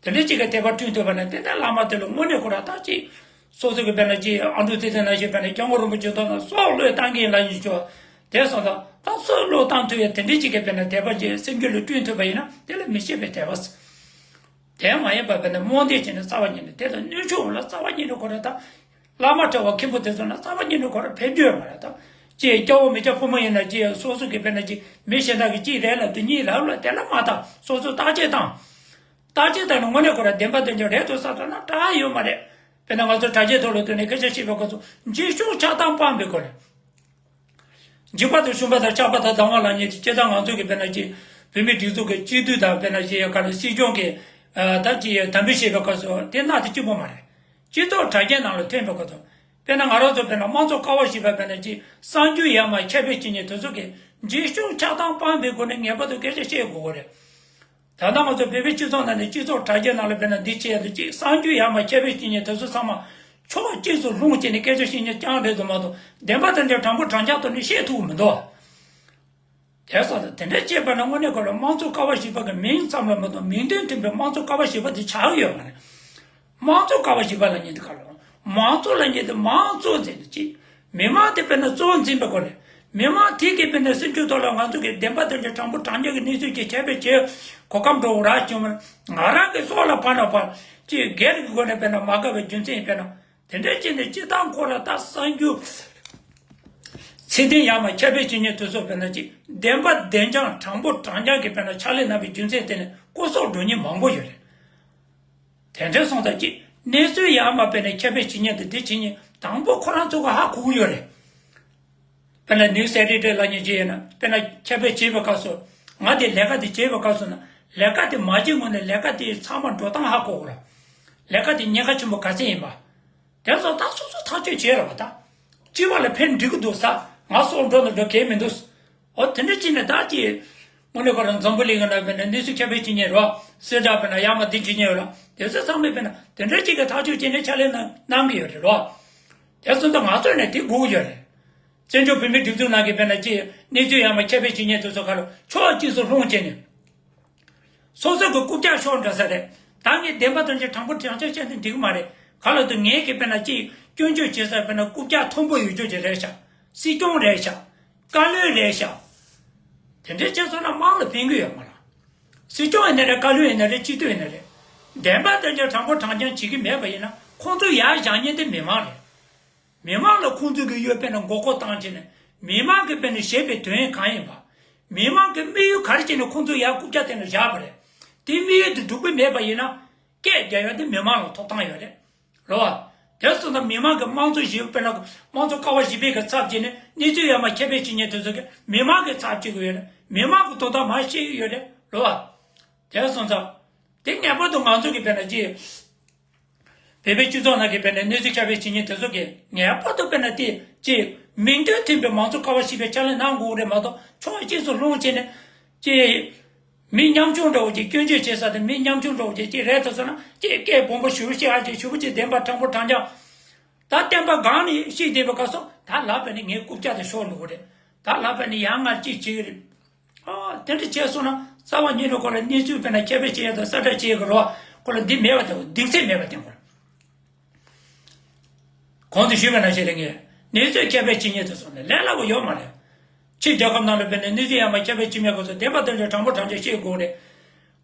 དེ་འདྲའི་ཅིག་གི་དད་པ་བསྐྲུན་ཐུབ་པ་ན་དེ་ནས་བླ་མ་དེ་ལ་དངོས་གནས་ཁོ་རང་ད་ཅིག་སོ་སོ་གི་དཔེར་ན་ཅིག་ཨ་འབྲུག་ཚེ་བརྟན་ནང་བཞིན་དཔེར་ན་སྐྱབས་མགོན་རིན་པོ་ཆེ་མདོར་ན་སྲོག་བློས་བཏང་གིན་ལ་ཡིན་ཆོག་དེ་སོང་ཙང་ད་སྲོག་བློས་བཏང་ཐུབ་ཡ་དེ་འདྲའི་ཅིག་གི་དཔེར་ན་དད་པ་ཅིག་སེམས་རྒྱུད་ལ་བསྐྲུན་ཐུབ་པ་ཡིན་ན་དེ་ལ་མི་ཕྱེད་པའི་དད་པ། དེ་མ་ཡིན་པ་དཔེར་ན་རྨོངས་དད་བྱས་ནས་རྩ་བ་ཉིད་ནས་དེ་དང་གནོད་ཕྱོགས་འོང་ལ་རྩ་བ་ཉིད་ནས་ཁོ་རང་ད་བླ་མ་གྲྭ་བ་མཁན་པོ་དེ་ཚོ་ན་རྩ་བ་ཉིད་ནས་ཁོ་རང་ཕེབས་རྒྱུ་ཡོད་མ་རེད་ད། ཅེས་སྐྱ་བོ་མི་སྐྱ་ཕོ་མོ་ཡིན་ན་ཅེས་སོ་སོ་གི་དཔེར་ན་ཅིག་མི་གཞན་དག་གི་ཅིག་རེད་ལབ་དུས་གཉིད་ལབ་ལ་དེ་ལ་མ་ཐག་སོ་སོ་བརྟག་དཔྱད་བཏང་། བརྟག་དཔྱད་བཏང་ནས་དངོས་གནས་ཁོ་རང་བདེན་པ་དོན་ཀྱང་རེད་དོ་བསམ་ཐུབ་ན་དྲག་ཡོད་མ་རེད། དཔེར་ན་ང་ཚོ་དྲ་རྒྱའི་ཐོག་ལ་བཏོན་ནས་སྐད་ཆ་བཤད་པའི་སྐབས་སུ་འཇིགས་སྐྱོང་ཆགས་སྡང་སྤངས་པའི་སྒོ་ནས། འཇིགས་པ་དང་ཞུམ་པ་དང་སྐྲག་པ་དང་སྡང་བ་ལ་ཉེ་སྤྱིར་བཏང་ང་ཚོ་གི་དཔེར་ན་ཅིག་བོད་མི་སྒྲིག་འཛུགས་ཀྱི་སྤྱི་འཐུས་དང་དཔེར་ན་ཅིག་ག་ལ་སྲིད་སྐྱོང་གི་ད་ཅིག་དམ་འབུལ་བྱེད་པའི་སྐབས་སུ་དེ་སྣ་དེ་གཅིག་པོ་མ་རེད། སྤྱི་ཚོགས་དྲ་རྒྱའི་ནང་ལ་ཐོན་པའི་སྐབས་སུ་དཔེར་ན་ང་རང་ཚོ་དཔེར་ན་དམངས་གཙོ་ཀ་བ་བཞི་པ་དཔེར་ན་ཅིག་གསར་འགྱུར་ཡར་མར་ཁྱབ་སྤེལ་བྱེད་མཁན་དེ་ཚོ་གིས་འཇིགས་སྐྱོང་ཆགས་སྡང་སྤངས་པའི་སྒོ་ནས་ངེས་པར་དུ་སྐད་ཆ་བཤད་དགོས་ཀྱི་རེད། ད་ལྟ་ང་ཚོ་བོད་པའི་སྤྱི་ཚོགས་ནང་ནས་སྤྱི་ཚོགས་དྲ་རྒྱའི་ནང་ལ་དཔེར་ན་འདི་བྱས་ཡ་དེ་ཅིག་གསར་འགྱུར་ཡར་མར་ཁྱབ་སྤེལ་བྱེད་མཁན་དེ་ཚོ་ཚང་མ་ཕྱོགས་གཅིག་ཏུ་ལྷུང་བྱས་ནས་སྐད་ཆ་བཤད་མཁན་རྐྱང་རེད་འདུག་མ་གཏོགས་བདེན་པ་དེ་འདྲ་དྲང་པོ་དྲང་རྐྱང་ཐོག་ནས་བཤད་ཐུབ་ཀྱི་མི་འདུག་དེ་སོགས་དང་དེ་འདྲ་བྱས་པ་ན་དངོས་གནས་ཁོ་ལ་དམངས་གཙོ་ཀ་བ་བཞི་པ་གི་མིང་ཙམ་ལ་མ་གཏོགས་མིང་དོན་མཐུན་པའི་དམངས་གཙོ་ཀ་བ་བཞི་པ་དེ་ཆགས་ཀྱི་ཡོད་མ་རེད། དམངས་གཙོ་ཀ་བ་བཞི་པ་ལབ་མཁན་དེ་ག་རེ་རེད། དམངས་གཙོ་ལབ་མཁན་དེ་དམངས་གཙོ་འཛིན་དུ་བྱེད། མི་མང་དེ་དཔེར་ན་གཙོ་བོ་འཛིན་པའི་སྒོ་ནས། མི་མང་དེ་གིས་དཔེར་ན་སེམས་ཤུགས་ཐོག་ལ་ང་ཚོ་གི་བདེན་པ་དོན་གྱི་དྲང་པོ་དྲང་རྐྱང་གི་གནས་ཚུལ་གྱི་ཁྱད་པར་བྱེད་གོ་སྐབས་འགྲོ་རག་བྱུང་བ། ང་རང་གི་སྲོག་ལ་ཕན་ན་ཕན་ཅིག་སྒེར་གྱི་སྒོ་ནས་དཔེར་ན་མ་དགའ་བའི་རྒྱུ་མཚན་དཔེར་ན། དེ་འདྲའི་ཅིག་ནས་སྤྱིར་བཏང་ཁོ་ལ་ད་གསར་འགྱུར་ཚད་ལྡན་ཡར་མར་ཁྱབ་སྤེལ་བྱེད་མཁན་དེ་ཚོ་དཔེར་ན་ཅིག་བདེན་པ་བདེན་རྐྱང་དྲང་པོ་དྲང་རྐྱང་གི་དཔེར་ན་ཕྱག་ལས་གནང་བའི་རྒྱུ་མཚན་དེ་ནས་སྐུ་སྲོག་འགྲོ་མཁན་མང་པོ་ཡོད་རེད། དེ་འདྲ་སོང་ཙང་ཅིག་གནས་ཚུལ་ཡར་མར་དཔེར་ན་ཁྱབ་སྤེལ་བྱེད་མཁན་དང་དེ་བྱེད་མཁན་དང་པོ་ཁོ་རང་ཚོ་གིས་ཧ་གོ་གི་ཡོད་རེད། དཔེར་ན་ནིའུ་སི་ཨེ་ཌི་ཊི་ལབ་མཁན་ཅིག་ཡིན་ན་དཔེར་ན་ཁྱབ་སྤེལ་བྱེད་པའི་སྐབས་སུ་ང་དེ་ལས་ཀ་དེ་བྱེད་པའི་སྐབས་སུ་ན་ལས་ཀ་དེ་མ་བྱེད་སྔོན་ནས་ལས་ཀ་དེ་ཚང་མ་འགྲོ་སྟངས་ཧ་གོ་དགོས་ར། ལས་ཀ་དེ་ཉེན་ཁ་ཆེན་པོ་ག་ཚད་ཡིན་པ། དེ་ཚོ་ད་སོ་སོ་ཐག་གཅོད་བྱེད་ར་བ་ད། སྤྱི་པ་ལ་ཕན་འགྲིག་གི་འདུག་ས། ང་སྲོག་འགྲོ་ན་འགྲོ་གལ་མི་འདུག་འོ་དེ་འདྲ་ཅིག་ནས་ད་ཅིག་དངོས་གནས་ཁོ་རང་འཛམ་བུ་གླིང་གི་ནང་དཔེར་ན་གནས་ཚུལ་ཁྱབ་སྤེལ་བྱེད་མཁན་རེད་བ། གསལ་བསྒྲགས་དཔེར་ན་ཡར་མར་འདི་བྱེད་མཁན་ཡོད་ལ། དེ་ཚོ་ཚང་མས་དཔེར་ན་དེ་འདྲ་ཅིག་གི་ཐག་གཅོད་བྱས་ནས་ཕྱག་ལས་གནང་གནང་གི་ཡོད་རེད་རོ། དེ་ཚོ་ད་ང་ཚོ་ནས་དེ་དགོས་ཀྱི་ཡོད་རེད། བཙན་བྱོལ་བོད་མིའི་སྒྲིག་འཛུགས་ནང་གི་དཔེར་ན་ཅིག་གནས་ཚུལ་ཡར་མར་ཁྱབ་སྤེལ་བྱེད་མཁན་དེ་ཚོ་ག་རུ་ཕྱོགས་གཅིག་སུ་ལྷུང་བྱས་ནས། སོ་སོ་གི་རྐུབ་བཀྱག་ཤོར་འགྲོ་ས་རེད། ད་ངས་བདེན་པ་དོན་གྱི་དྲང་པོ་དྲང་བཞག་བཤད་ན་འགྲིག་གི་མ་རེད། ག་ལ་དུ་ངས་ཀྱི་དཔེར་ན་ཅིག་སྐྱོན་བརྗོད་བྱེད་ས་དཔེར་ན་རྐུབ་བཀྱག་མཐོན་པོ་ཡོད་རྒྱུ་ཅིག་རེད་ཤག་སྲིད་སྐྱོང་རེད་ཤག་བཀའ་བློན་རེད་ཤག་དེ་འདྲའི་བྱས་སོང་ན་དམངས་ལ་ཕན་གྱི་ཡོད་མ་རེད། སྲིད་སྐྱོང་ཡིན་ན་རེད། བཀའ་བློན་ཡིན་ན་རེད། སྤྱི་འཐུས་ཡིན་ན་རེད། བདེན་པ་དོན་གྱི་དྲང་པོ་དྲང་རྐྱང་བྱེད་ཀྱི་མེད་པ་ཡིན་ན་ཁོང་ཚོ་ཡར་བཞེངས་མཁན་དེ་མི་མང་རེད། མི་མང་ལ་ཁོང་ཚོ་གི་ཡོད་པས་ན་མགོ་སྐོར་བཏང་བྱས་ནས་མི་མང་གི་དཔེ་ནས་བཞེས་པའི་དོན་གང་ཡིན་པ། མི་མང་གི་དམིགས་ཡུལ་ག་རེ་བྱས་ནས་ཁོང་ཚོ་ཡར་རྐུབ་བཀྱག་སྟེང་ལ་བཞག་པ་རེད། དེ་དམིགས་ཡུལ་དེ་འགྲུབ་ཀྱི་མེད་པ་ཡིན་ན་སྐད་རྒྱག་ཡ་དེ་མི་མང་ལ་ཐོབ་ཐང་ཡོད་རེད། རེད་བ། དེ་སོང་ཙང་མི་མང་གི་དམངས་གཙོ་ཞེས་པའི་ན་དམངས་གཙོ་ཀ་བ་བཞི་པའི་གི་ཚབ་བྱས་ནས་གནས་ཚུལ་ཡར་མར་ཁྱབ་སྤེལ་བྱེད་མཁན་དེ་ཚོ་གི་མི་མང་གི་ཚབ་བྱེད་ཀྱི་ཡོད་རེད། མི་མང་གི་དོན་དག་མར་བཤད་ཀྱི་ཡོད་རེད། རེད་བ། དེ་སོང་ཙང་། དེ་ངེས་པར་དུ་ང་ཚོ་གི་དཔེར་ན་ཅི། བོད་པའི་སྤྱི་ཚོགས་ནང་གི་དཔེར་ན་གནས་ཚུལ་ཁྱབ་སྤེལ་བྱེད་མཁན་དེ་ཚོ་གིས་ངེས་པར་དུ་དཔེར་ན་དེ་ཅི་མིང་དོན་མཐུན་པའི་མང་གཙོ་ཀ་བ་བཞི་པའི་ཕྱག་ལས་གནང་དགོས་རེད་མ་གཏོགས་ཕྱོགས་གཅིག་སུ་ལྷུང་བྱས་ནས་ཅི། མི་ཉམ་ཆུང་འདྲ་བོ་ཅིག་སྐྱོན་བརྗོད་བྱེད་ས་དེ་མི་ཉམ་ཆུང་འདྲ་བོ་ཅིག་ཅི་རེད་དུ་སོང་ན་ཅི་སྐད་སྦོམ་པོ་ཞུ་བཤད་ཨ་ཅིག་ཞུ་བ་ཅིག་བདེན་པ་དྲང་པོ་དྲང་རྐྱང་། ད་བསྟན་པ་སྒང་ནས་བཤད་བསྡད་པའི་སྐབས་སུ་ད་ལབ་པ་ནི་ངའི་རྐུབ་བཀྱག་དེ་ཤོར་འགྲོ་གི་རེད། ད་ལབ་པ་ནི་ཡང་ང་ཅིག་བྱེད་ཀྱི་རེད། ཨ། དེ་འདྲ་བྱས་སོང་ན་རྩ་བ་ཉིད་ནས་ཁོ་ལ་གནས་ཚུལ་དཔེར་ན་ཁྱབ་སྤེལ་བྱེད་ཡ་དང་གསལ་བསྒྲགས་བྱེད་ཡ་གི་རོགས་ཁོ་ལ་འདི་མེད་པ་དང་གདེང་ཚད་མེད་པ་དེ་ཁོ་ལ། གོང་དུ་ཞུས་པ་ནང་བཞིན་རེད། ངས་གནས་ཚུལ་ཁྱབ་སྤེལ་བྱེད་མཁན་དེ་ཚོ་ནི་ལས་སླ་པོ་ཡོད་མ་རེད། ཕྱི་རྒྱལ་ཁབ་ནང་ལ་དཔེར་ན་གནས་ཚུལ་ཡར་མར་ཁྱབ་སྤེལ་བྱེད་མཁན་ཁོ་ཚོ་བདེན་པ་དོན་གྱི་དྲང་པོ་དྲང་རྐྱང་བཤད་དགོས་རེད།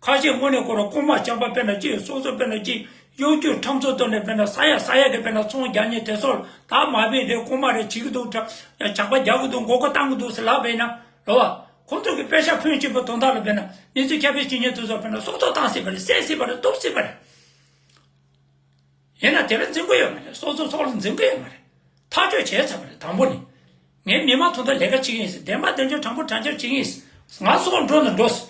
ཁ་ཤས་དངོས་གནས་ཁོ་རང་རྐུན་མ་བྱམས་པ་དཔེར་ན་ཅི་སོ་སོ་དཔེར་ན་ཅི་གཡོ་སྒྱུ་ཁྲམ་ཚོགས་བཏོན་ནས་དཔེར་ན་ས་ཡ་ས་ཡ་གི་དཔེར་ན་ཚོང་རྒྱག་མཁན་དེ་ཚོར་ད་མ་བས་རེད། རྐུན་མ་རེད། བྱེད་ཀྱི་འདུག་ཇག་པ་རྒྱག་གི་འདུག་མགོ་སྐོར་བཏང་གི་འདུག་ཟེར་ལབ་པ་ཡིན་ན་རེད་བ། ཁོ་ཚོ་གི་པེ་ཤ་ཕོན་ཆེན་པོ་དོན་དག་ལ་དཔེར་ན་གནས་ཚུལ་ཁྱབ་སྤེལ་བྱེད་མཁན་དེ་ཚོ་དཔེར་ན་སྲོག་ཐོག་བཏང་སྲིད་པ་རེད། བསད་སྲིད་པ་རེད། གཏུབ་སྲིད་པ་རེད། ཡིན་ན་དེ་ལ་འཛེམ་གི་ཡོད་མ་རེད། སོ་སོ་སྲོག་ལ་འཛེམ་གི་ཡོད་མ་རེད། ཐག་གཅོད་བྱས་ཚར་བ་རེད། དང་པོ་ནི། ངས་མི་མང་དོན་དག་ལས་ཀ་བྱེད་ཀྱི་ཡིན་ཟེར། བདེན་པ་བདེན་རྐྱང་དྲང་པོ་དྲང་རྐྱང་བྱེད་ཀྱི་ཡིན་ཟེར། ང་སྲོག་འགྲོ་ན་འགྲོ་ཟེར།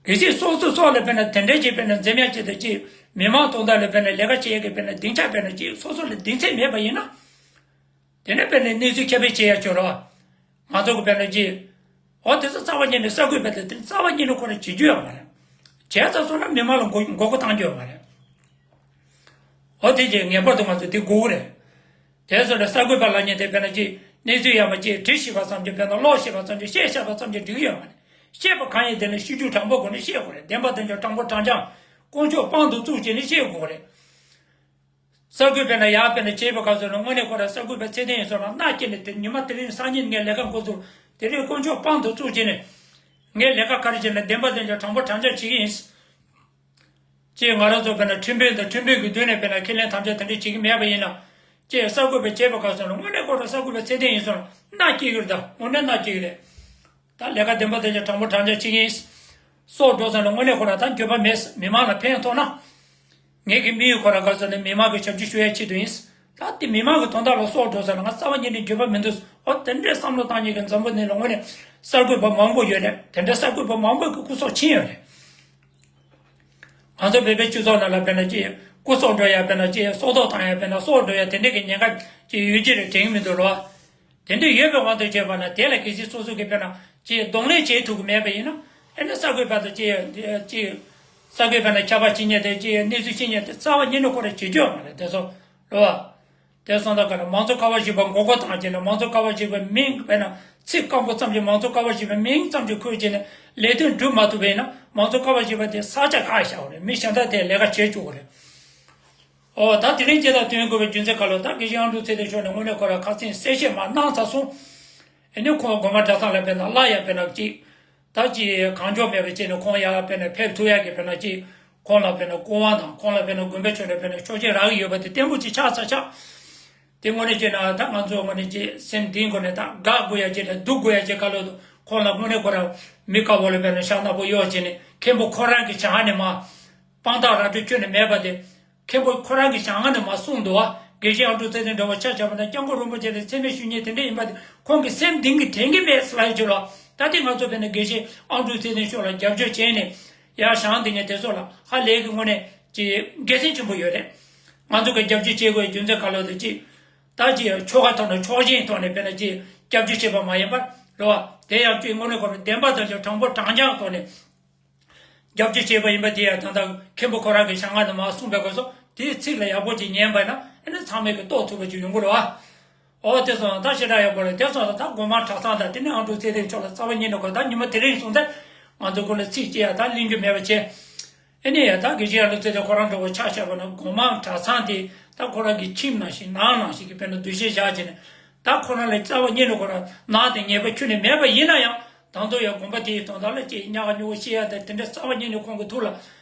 གལ་སྲིད་སོ་སོ་སྲོག་ལ་དཔེར་ན་དེ་འདྲའི་ཅིག་དཔེར་ན་འཛེམ་ཡ་ཅིག་དང་ཅིག་མི་མང་དོན་དག་ལ་དཔེར་ན་ལས་ཀ་བྱེད་ཡ་གི་དཔེར་ན་སྡིངས་ཆ་དཔེར་ན་ཅིག་སོ་སོ་ལ་སྡིངས་ཚད་མེད་པ་ཡིན་ན། དེ་ནས་དཔེར་ན་གནས་ཚུལ་ཁྱབ་སྤེལ་བྱེད་ཡ་ཆོག་ར། ང་ཚོ་གི་དཔེར་ན་ཅི། འོ་དེ་ཚོ་རྩ་བ་ཉིད་ནས་གསར་འགོད་པ་དེ་རྩ་བ་ཉིད་ནས་ཁོ་རང་བྱེད་རྒྱུ་ཡོད་མ་རེད། བྱས་ཚར་སོང་ན་མི་མང་ལ་མགོ་མགོ་སྐོར་བཏང་རྒྱུ་ཡོད་མ་རེད། འོ་དེ་རྗེས་ངེས་པར་དུ་ང་ཚོ་དེ་དགོས་ཀྱི་རེད། དེ་ཚོ་ལ་གསར་འགོད་པ་ལབ་མཁན་དེ་དཔེར་ན་ཅི་གནས་ཚུལ་ཡག་པ་ཅིག་བྲིས་ཤེས་པ་ཙམ་གྱིས་དཔེར་ན་ཀློག་ཤེས་པ་ཙམ་གྱིས་བཤད་ཤེས་པ་ཙམ་གྱིས་འགྲིག་གི་ཡོད་མ་རེད། བཤད་པ་གང་ཡིན་དེ་ནི་ཤེས་རྒྱུ་དྲང་པོ་སྒོ་ནས་བཤད་དགོས་རེད། བདེན་པ་དོན་གྱི་དྲང་པོ་དྲང་རྐྱང་དཀོན་མཆོག་དཔང་དུ་བཙུགས་བྱས་ནས་བཤད་དགོས་རེད། གསར་འགོད་པས་ན་ཡར་དཔེར་ན་བྱས་པའི་སྐབས་སུ་ནི་དངོས་གནས་ཁོ་རང་གསར་འགོད་པའི་ཚད་ལྡན་ཡིན་སོང་ན་མནའ་སྐྱེལ་ནས་དེ་ཉི་མ་དེ་རིང་སང་ཉིན་ངས་ལས་ཀ་འགོ་འཛུགས། དེ་རིང་དཀོན་མཆོག་དཔང་དུ་བཙུགས་བྱས་ནས་ངས་ལས་ཀ་ག་རེ་བྱས་ན་བདེན་པ་དོན་གྱི་དྲང་པོ་དྲང་རྐྱང་བྱེད་ཀྱི་ཡིན། ཅེས་ང་རང་ཚོ་དཔེར་ན་ཁྲིམས་དཔོན་དང་ཁྲིམས་དཔོན་གྱི་མདུན་ནས་དཔེར་ན་ཁས་ལེན་དམ་བཅའ་དེ་འདྲ་བྱེད་ཀྱི་མེད་པ་ཡིན་ན། ཅེས་གསར་འགོད་པས་བྱས་པའི་སྐབས་སུ་ནི་དངོས་གནས་ཁོ་རང་གསར་འགོད་པའི་ཚད་ལྡན་ཡིན་སོང་ན་མནའ་སྐྱེལ་གྱི་རེད། ད་དངོས་གནས་མནའ་སྐྱེལ་གྱི་རེད། ད་ལས་ཀ་བདེན་པ་དེ་ཚོ་དྲང་པོ་དྲང་རྐྱང་བྱེད་ཀྱི་ཡིན། སྲོག་འགྲོ་ས་ལ་དངོས་གནས་ཁོ་རང་ད་འགྱོད་པ་མེད། མི་མང་ལ་ཕན་ཐོགས་ན། ངེད་ཀྱི་དམིགས་ཡུལ་ཁོ་རང་ག་ཚོད་ནི་མི་མང་གི་ཞབས་ཕྱི་ཞུ་ཡའི་ཆེད་དུ་ཡིན། ད་དེ་མི་མང་གི་དོན་དག་ལ་སྲོག་འགྲོ་ས་ལ་ང་རྩ་བ་ཉིད་ནས་འགྱོད་པ་མི་འདུག། འོ་དེ་འདྲའི་བསམ་བློ་བཏང་མཁན་གྱི་འཛམ་བུ་གླིང་ལ་དངོས་གནས་གསར་འགོད་པ་མང་པོ་ཡོད་རེད། དེ་འདྲའི་གསར་འགོད་པ་མང་པོ་གི་སྐུ་སྲོག་ཕྱིན་ཡོད་རེད། ང་ཚོ་བོད་པའི་སྤྱི་ཚོགས་ནང་ལ་དཔེར་ན་ཅིག་སྐུ་སྲོག་འགྲོ་ཡ་དཔེར་ན་ཅིག་སྲོག་ཐོག་བཏང་ཡ་དཔེར་ན་སྲོག་འགྲོ་ཡ་དེ་འདྲ་གི་ཉེན་ཁ་ཅིག་ཡོད་ཀྱི་རེད་དྲན་གྱི་མི་འདུག་རོ། དེ་འདྲ་ཡོད་པའི་དབང་དུ་བྱས་པ་ན་དེ་ལ་གལ་སྲིད་སོ་སོ་གིས་དཔེར་ན་ཅིག་གདོང་ལེན་བྱེད་ཐུབ་ཀྱི་མེད་པ་ཡིན་ན་ཨེ་ནི་གསར་འགོད་པ་དང་ཅིག་ཅིག་གསར་འགོད་པ་ན་ཁྱབ་པ་བྱེད་མཁན་དེ་ཅིག་གནས་ཚུལ་བཤད་མཁན་དེ་རྩ་བ་ཉིད་ནས་ཁོ་རང་བྱེད་རྒྱུ་ཡོད་མ་རེད་དེ་ཚོ་རོ། དེ་སོང་ཙང་ག་ལ་མང་གཙོ་ཀ་བ་བཞི་པ་མགོ་སྐོར་བཏང་རྗེས་ལ་མང་གཙོ་ཀ་བ་བཞི་པའི་མིང་དཔེར་ན་ཚིག་སྐམ་པོ་ཙམ་གྱིས་མང་གཙོ་ཀ་བ་བཞི་པའི་མིང་ཙམ་གྱིས་ཁུར་རྗེས་ནས་ལས་དོན་སྒྲུབ་མ་ཐུབ་པ་ཡིན་ན་མང་གཙོ་ཀ་བ་བཞི་པ་དེ་ས་ཆ་བཀག་བཞག་པ་རེད། མི་གཞན་དག་དེས་ལས་ཀ་བྱེད་བཅུག་པ་རེད། ཨོ་ད་དེ་རིང་ཁྱེད་དང་བསྟུན་དགོས་པའི་རྒྱུ་མཚན་ག་ལ་ད་དགེ་བཤེས་ཨང་ཀྲུག་ཚེ་བརྟན་མཆོག་ནས་དངོས་གནས་ཁོ་རང་ཁ་སང་གསལ་བཤད་མར་གནང་ཚར་སོང་། ཨེ་ནི་ཁོང་དགོན་པ་གྲྭ་ཚང་ལ་དཔེར་ན་སླར་ཡང་དཔེར་ན་གཅིག་ད་ཅི་གང་ལྕོགས་མེད་པ་བྱས་ནས་ཁོང་ཡར་དཔེར་ན་ཕེབས་ཐུབ་ཡག་གི་དཔེར་ན་ཅི་ཁོང་ལ་དཔེར་ན་སྐུ་དབང་དང་ཁོང་ལ་དཔེར་ན་དགོན་པའི་ཕྱོགས་ནས་དཔེར་ན་ཆོག་མཆན་རག་གི་ཡོད་པ་དེ་བརྟན་པོ་ཅིག་ཆགས་ས་ཆགས། དེ་དངོས་གནས་བྱས་ན་ད་ང་ཚོ་དངོས་གནས་ཅི་སེམས་གཏིང་ཁོ་ནས་ད་དགའ་དགོས་ཡ་ཅིག་དང་སྡུག་དགོས་ཡ་ཅིག་ག་ལོ་འདུག། ཁོང་ལ་དངོས་གནས་ཁོ་རང་མི་དཀར་པོ་ལ་དཔེར་ན་ཤ་ནག་པོ་གཡོག་བྱས་ནས་མཁན་པོ་ཁོ་རང་གི་བྱང་ནས་མ་དཔང་རྟགས་ར་སྤྲོད་ཁྱོན་ནས་མེད་པ་དེ། མཁན་པོ་ཁོ་རང་གི་བྱང་ང་ནས་མ་གསུངས་འདུག་བ། དགེ་བཤེས་ཨང་ཀྲུག་ཚེ་བརྟན་འདྲ་བོ་ཆ་བཞག་པ་ན་སྐྱབས་མགོན་རིན་པོ་ཆེ་ལ་མཚན་སྨད་ཞུ་མཁན་དེ་འདྲ་ཡིན་པ་དེ་ཁོང་གི་སེམས་གཏིང་གི་དྲན་གྱི་མེད་ཟེར་ལབ་ཡོད་ཅོག་ལ། ད་དེ་ང་ཚོ་དཔེར་ན་དགེ་བཤེས་ཨང་ཀྲུག་ཚེ་བརྟན་མཆོག་ལ་རྒྱབ་སྐྱོར་བྱས་ནས་ཡར་བཞེངས་བསྡད་མཁན་དེ་ཚོ་ལ་ཧ་ལས་ཀྱི་དངོས་གནས་ཀྱི་དགེ་མཚན་ཆེན་པོ་ཡོད་རེད། ང་ཚོ་གི་རྒྱབ་སྐྱོར་བྱེད་དགོས་རྒྱུ་མཚན་ག་ལ་དེ་ཅི། ད་ཅི་ཆོལ་ཁ་ཐོག་ནས་ཕྱོགས་ཞེན་ཐོག་ནས་དཔེར་ན་ཅི་རྒྱབ་སྐྱོར་བྱས་པ་མ་ཡིན་པར་རེད་བ། དེ་ཡང་ཅི་དངོས་གནས་ཁོ་རང་བདེན་པ་དང་ཅི་དྲང་པོ་དྲང་རྐྱང་ཐོག་ནས། རྒྱབ་སྐྱོར་བྱས་པ་ཡིན་པ་དེ་ཡང་ད་ལྟ་མཁན་པོ་ཁོ་རང་གི་བྱང་ང་ནས་མར་གསུངས་པའི་སྐབས་སུ་དེའི་ཚིག་ལ་ཡག་པོ་ཅིག་ཉན་པ་ན་ཨ་ནི་ཚང་མས་ཀྱི་རྟོགས་ཐུབ་པ་ཅིག་ཡོང་གི་རེད་བ། ཨོ་དེ་སོང་ད་ཞེ་དྲག་ཡག་པོ་རེད། དེ་སོང་ད་དགོན་པ་གྲྭ་ཚང་དང་དེ་ནས་ཨང་ཀྲུག་ཚེ་བརྟན་མཆོག་ལ་རྩ་བ་ཉིད་ནས་གོ་ད་ཉི་མ་དེ་རིང་སོང་ཚེ་ང་ཚོ་ཀུན་ལ་ཚིག་ཅིག་ཡང་ད་གླེང་རྒྱུ་མེད་པ་བྱས། ཨ་ནི་ཡང་ད་དགེ་བཤེས་ཨང་ཀྲུག་ཚེ་བརྟན་ཁོ་རང་འདྲ་བོ་ཆ་བཞག་པ་ན་དགོན་པ་གྲྭ་ཚང་དེ་ད་ཁོ་རང་གི་ཁྱིམ་ནང་བཞིན་ནང་ནང་བཞིན་གྱི་དཔེར་ན་འདུ་ཤེས་བཞག་བྱས་ནས་ད་ཁོ་རང་ལ་རྩ་བ་ཉིད་ནས་ཁོ་རང་ནག་དང་ཉེས་པ་ཁྱོན་ནས་མེད་པ་ཡིན་ན་ཡང་། དང་དུ་ཡང་དགོན་པ་དེའི་དོན་དག་ལ་ཅིག་ཉག་ཉོག་བཤད་ཡ་དང་དེ་འདྲ་རྩ་བ་ཉིད་ནས་ཁོང་གི་ཐུགས་ལ་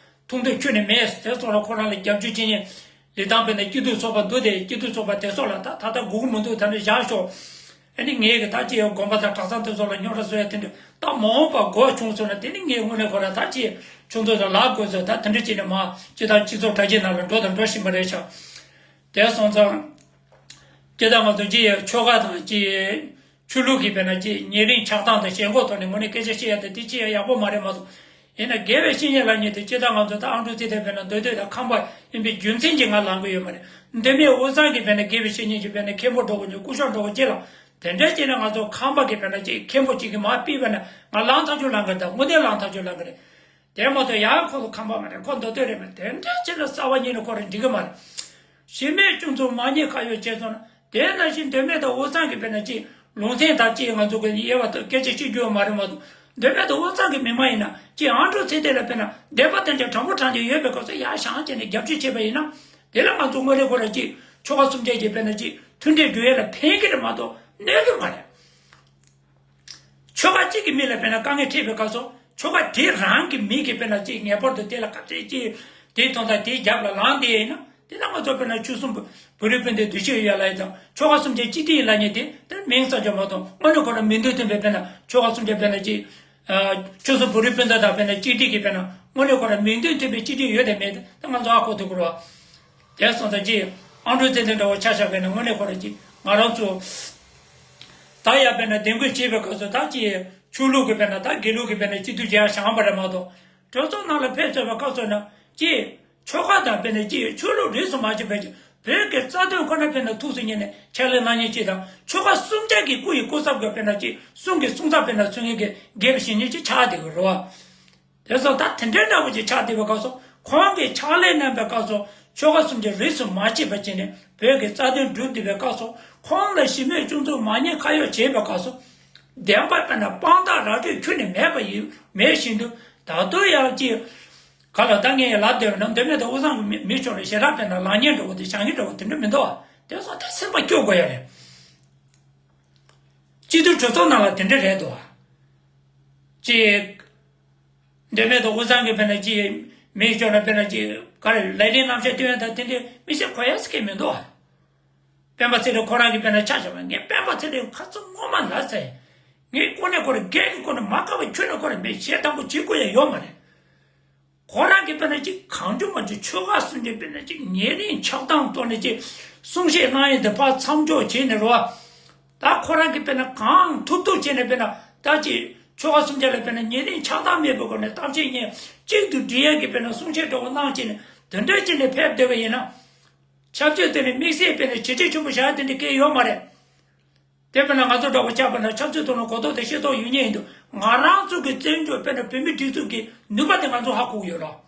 ཐུགས་འདོད་ཁྱོན་ནས་མེད། དེ་སོང་ལ་ཁོ་རང་ལ་རྒྱབ་སྐྱོར་བྱེད་མཁན་ལི་ཐང་དཔེར་ན་སྐྱིད་སྡུག་ཚོགས་པ་འདུག་སྟེ་སྐྱིད་སྡུག་ཚོགས་པ་དེ་སོགས་ལ་ད་ད་ལྟ་སྒུག་མི་འདུག་ད་འདྲ་བཞག་ཤོག། ཨ་ནི་ངས་གི་ད་ཅི་ཡང་དགོན་པ་དང་གྲྭ་ཚང་དེ་ཚོ་ལ་རྙོག་དྲ་བཟོ་ཡ་དེ་འདྲ་ད་མ་འོངས་པ་དགོས་བྱུང་སོང་ན་དེ་ནི་ངས་དངོས་གནས་ཁོ་རང་ད་ཅི་ཁྱོད་ཚོ་དང་ལབ་དགོས་ཚོད་ད་དེ་འདྲ་བྱས་ནས་མ་ཅི་ད་སྤྱི་ཚོགས་དྲ་རྒྱའི་ནང་ལ་འགྲོ་དང་འགྲོ་བཞིན་པ་རེད་ཤག། དེ་སོང་ཙང་། ཅི་ད་ང་ཚོ་ཅི་ཡང་ཆོལ་ཁ་དང་ཅི། ཆོས་ལུགས་ཀྱི་དཔེར་ན་ཅིག་ཉེ་རིང་ཆགས་སྡང་དང་ཞེན་ཁོག་ཐོག་ནས་དངོས་གནས་སྐད་ཆ་བཤད་ཡ་དེ་དེ་ཅི་ཡང་ཡག་པོ་མ་རེད་མ་གཏོགས། ཡིན་ན་དགེ་བའི་བཤེས་གཉེན་ལབ་མཁན་དེ་ཅི་ད་ང་ཚོ་ད་ཨང་ཀྲུག་ཚེ་བརྟན་དཔེར་ན་མདོ་སྟོད་དང་ཁམས་པ་ཡིན་པའི་རྒྱུ་མཚན་གྱིས་ང་ལངས་གི་ཡོད་མ་རེད། མདོ་སྨད་དབུས་གཙང་གི་དཔེར་ན་དགེ་བའི་བཤེས་གཉེན་གྱི་དཔེར་ན་མཁན་པོ་འགྲོ་བོ་ཉོ་སྐུ་ཞབས་འགྲོ་བོ་ཅི་ལ་དེ་འདྲ་བྱས་ན་ང་ཚོ་ཁམས་པ་གི་དཔེར་ན་ཅིག་མཁན་པོ་གཅིག་གིས་མར་ཕུད་པ་ན་ང་ལངས་ཐག་ཆོད་ལངས་གི་རེད། ད་དངོས་གནས་ལངས་ཐག་ཆོད་ལངས་གི་རེད། དེ་མ་གཏོགས་ཡང་ཁོ་ཚོ་ཁམས་པ་མ་རེད། ཁོ་མདོ་སྟོད་རེད་མ་རེད། དེ་འདྲ་བྱས་ན་རྩ་བ་ཉིད་ནས་ཁོ་རང་འགྲིག་གི་མ་རེད། གཞི་མེད་སྐྱོན་འཛུགས་མ་ཉེས་ཁ་གཡོགས་བྱས་སོང་ན་དེ་ནང་བཞིན་མདོ་སྨད་དང་དབུས་གཙང་གི་དཔེར་ན་ཅིག་ལུང་ཚན་དང་ཅིག་ང་ཚོ་གི་དབྱེ་བ་དང་སྐད་ཆ་བཤད་རྒྱུ་མ་རེད་མ་གཏོགས་མདོ་སྨད་དང་དབུས་གཙང་གི་མི་མང་ཡིན་ན་ཅིག་ཨང་ཀྲུག་ཚེ་བརྟན་ལ་དཔེར་ན་བདེན་པ་དེ་འདྲ་དྲང་པོ་དྲང་རྐྱང་ཡོད་པའི་སྐབས་སུ་ཡར་བཞེངས་བྱས་ནས་རྒྱབ་སྐྱོར་བྱས་པ་ཡིན་ན་དེ་ལ་ང་ཚོ་དངོས་གནས་ཁོ་རང་ཅིག་ཆོལ་ཁ་གསུམ་ཆ་གི་དཔེར་ན་ཅིག་མཐུན་འབྲེལ་འགྲོ་ཡ་ལ་ཕན་གི་རེད་མ་གཏོགས་གནོད་གི་མ་རེད། ཆོལ་ཁ་གཅིག་གི་མི་ལ་དཔེར་ན་དཀའ་ངལ་འཕྲད་པའི་སྐབས་སུ་ཆོལ་ཁ་དེ་རང་གི་མི་གིས་དཔེར་ན་གཅིག་ངེས་པར་དུ་དེ་ལ་དཀའ་སྤྱད་ཀྱིས་དེའི་དོན་དག་དེའི་རྒྱབ་ལ་ལངས་བསྡད་ཡིན་ན་དེ་ལ་ང་ཚོ་དཔེར་ན་ཆོལ་གསུམ་བོད་རིགས་སྤུན་ཟླའི་འདུ་ཤེས་ཡོད་ལ་ཡིན་དང་ཆོལ་ཁ་གསུམ་ཆ་གཅིག་སྒྲིལ་ཡིན་ལབ་མཁན་དེ་དེ་མིང་ཙམ་ཅིག་མ་གཏོགས་དངོས་གནས་ཁོ་རང་མིང་དོན་མཐུན་པའི་དཔེར་ན་ཆོལ་ཁ་གསུམ་ཆ་དཔེར་ན་གཅིག་ཆོལ་གསུམ་བོད་རིགས་སྤུན་ཟླ་དང་དཔེར་ན་གཅིག་སྒྲིལ་གྱི་དཔེར་ན་དངོས་གནས་ཁོ་རང་མིང་དོན་མཐུན་པའི་གཅིག་སྒྲིལ་ཡོད་དམ་མེད་དེ་ང་ཚོ་ཧ་གོ་ཐུབ་ཀྱི་རེད་བ། དེ་སོང་ཙང་ཅིག་ཨང་ཀྲུག་ཚེ་བརྟན་འདྲ་བོ་ཆ་བཞག་པས་ན་དངོས་གནས་ཁོ་རང་ཅིག་ང་རང་ཚོ་ད་ཡར་དཔེར་ན་གདན་འགོད་བྱེད་པའི་སྐབས་སུ་ད་ཅིག་ཆོས་ལུགས་ཀྱི་དཔེར་ན་ད་དགེ་ལུགས་ཀྱི་དཔེར་ན་སྤྱི་འཐུས་ཅིག་ཡར་བཞེངས་པ་རེད་མ་གཏོགས་གྲོས་ཚོགས་ནང་ལ་ཕེབས་ཚར་བའི་སྐབས་སུ་ན་ཅིག་ཆོལ་ཁ་དང་དཔེར་ན་ཅིག་ཆོས་ལུགས་རིས་སུ་མ་ཆད་པའི་ཅིག་བོད་ཀྱི་རྩ་དོན་ཁོ་ན་དཔེར་ན་ཐུགས་སུ་ཉར་ནས་ཕྱག་ལས་གནང་མཁན་ཅིག་དང་ཆོལ་ཁ་གསུམ་ཆ་གི་སྐུ་ཡི་སྐུ་ཚབ་ཀྱི་དཔེར་ན་ཅིག་གསུང་གི་གསུང་ཚབ་དཔེར་ན་མཚོན་མཁན་གྱི་དགེ་བའི་བཤེས་གཉེན་ཅིག་ཆགས་བསྡད་ཀྱི་རེད་བ། དེ་ཚོ་ད་དེ་འདྲའི་འདྲ་བོ་ཅིག་ཆགས་བསྡད་པའི་སྐབས་སུ་ཁོང་གིས་ཕྱག་ལས་གནང་པའི་སྐབས་སུ་ཆོལ་ཁ་གསུམ་གྱི་རིས་སུ་མ་ཆད་པ་བྱས་ནས་བོད་ཀྱི་རྩ་དོན་བསྒྲུབས་བསྡད་པའི་སྐབས་སུ་ཁོང་ལ་གཞི་མེད་སྐྱོན་འཛུགས་མ་ཉེས་ཁ་གཡོགས་བྱས་པའི་སྐབས་སུ་ བདེན་པ་དཔེར་ན་དཔང་རྟགས་ར་སྤྲོད་ཁྱོན་ནས་མེད་པ་ཡིན་མེད་བཞིན་དུ། ད་དུང་ཡང་ཅིག་ག་ལ་ད་ངས་ལབ་བསྡད་པ་ན་མདོ་སྨད་དང་དབུས་གཙང་གི་མི་མི་ཆོག་ལ་ཞེ་དྲག་དཔེར་ན་ལག་ཉེས་འདྲ་བོ་དེ་བྱ་ངན་འདྲ་བོ་དེ་འདྲ་མི་འདུག་བ། དེ་སོགས་ད་སེམས་པ་སྐྱོ་དགོས་ཡ་རེད། སྤྱི་འཐུས་གྲོས་ཚོགས་ནང་ལ་དེ་འདྲ་རེད་འདུག་བ། ཅིག་མདོ་སྨད་དང་དབུས་གཙང་གི་དཔེར་ན་ཅིག་མི་ཆོག་ན་དཔེར་ན་ཅིག་ག་རེ་ལས་རིགས་རྣམ་གཞག་སྟོན་ཡ་ད་དེ་འདྲ་མི་ཤེས་གོ་ཡ་སྐད་མི་འདུག་བ། སྤེན་པ་ཚེ་རིང་ཁོ་རང་གི་དཔེར་ན་ཆ་བཞག་པ་ངས་སྤེན་པ་ཚེ་རིང་ཁ་ཚུར་ངོ་མ་ལ་ཟེར། ངས་ཀོ་ནས་ཁོ་ར་སྒེར་གྱི་སྒོ་ནས་མ་དགའ་བ་ཁྱོན་ནས་ཁོ་ར་མེད་ཞེ་དྲག་པོ་བྱེད་དགོས་ཡ་ཡོད་མ་རེད། ཁོ་རང་གི་དཔེར་ན་ཅིག་གང་བྱུང་མ་བྱུང་ཆོལ་ཁ་གསུམ་གྱི་དཔེར་ན་ཅིག་ཉེ་རིང་ཆགས་སྡང་ཐོག་ནས་ཅིག་གསུང་བཤད་གནང་ཡས་དེ་ཕར་མཚམས་འཇོག་བྱས་ནས་རོ། ད་ཁོ་རང་གི་དཔེར་ན་གང་ཐུབ་ཐུབ་བྱས་ནས་དཔེར་ན་ད་ཅིག་ཆོལ་ཁ་གསུམ་ཆ་ལ་དཔེར་ན་ཉེ་རིང་ཆགས་སྡང་མེད་པའི་སྒོ་ནས་གཏམ་བཤད་གཉིས་གཅིག་ཏུ་སྒྲིལ་ཡས་ཀྱི་དཔེར་ན་གསུང་བཤད་འདྲ་བོ་གནང་བྱས་ནས་དེ་འདྲ་བྱས་ནས་ཕེབས་བསྡད་པ་ཡིན་ན། ཆབ་སྲིད་དེ་ནི་དམིགས་བསལ་དཔེར་ན་བྱས་རྗེས་ཆེན་པོ་བཞག་དེ་འདྲ་སྐད་ཡོད་མ་རེད། དེ་དཔེར་ན་ང་ཚོ་འདྲ་བོ་ཆགས་པ་ན་ཆབ་སྲིད་ཐོག་ནས་གོ་རྟོགས་དང་ཤེས་རྟོགས་ཡོད་མཁན་ཡིན་དུས་ང་རང་ཚོ་གི་བཙན་བྱོལ་དཔེར་ན་བོད་མི་སྒྲིག་འཛུགས་ཀྱི་ནུས་པ་དེ་ང་ཚོ་ཧ་གོ་གི་ཡོད་རོགས།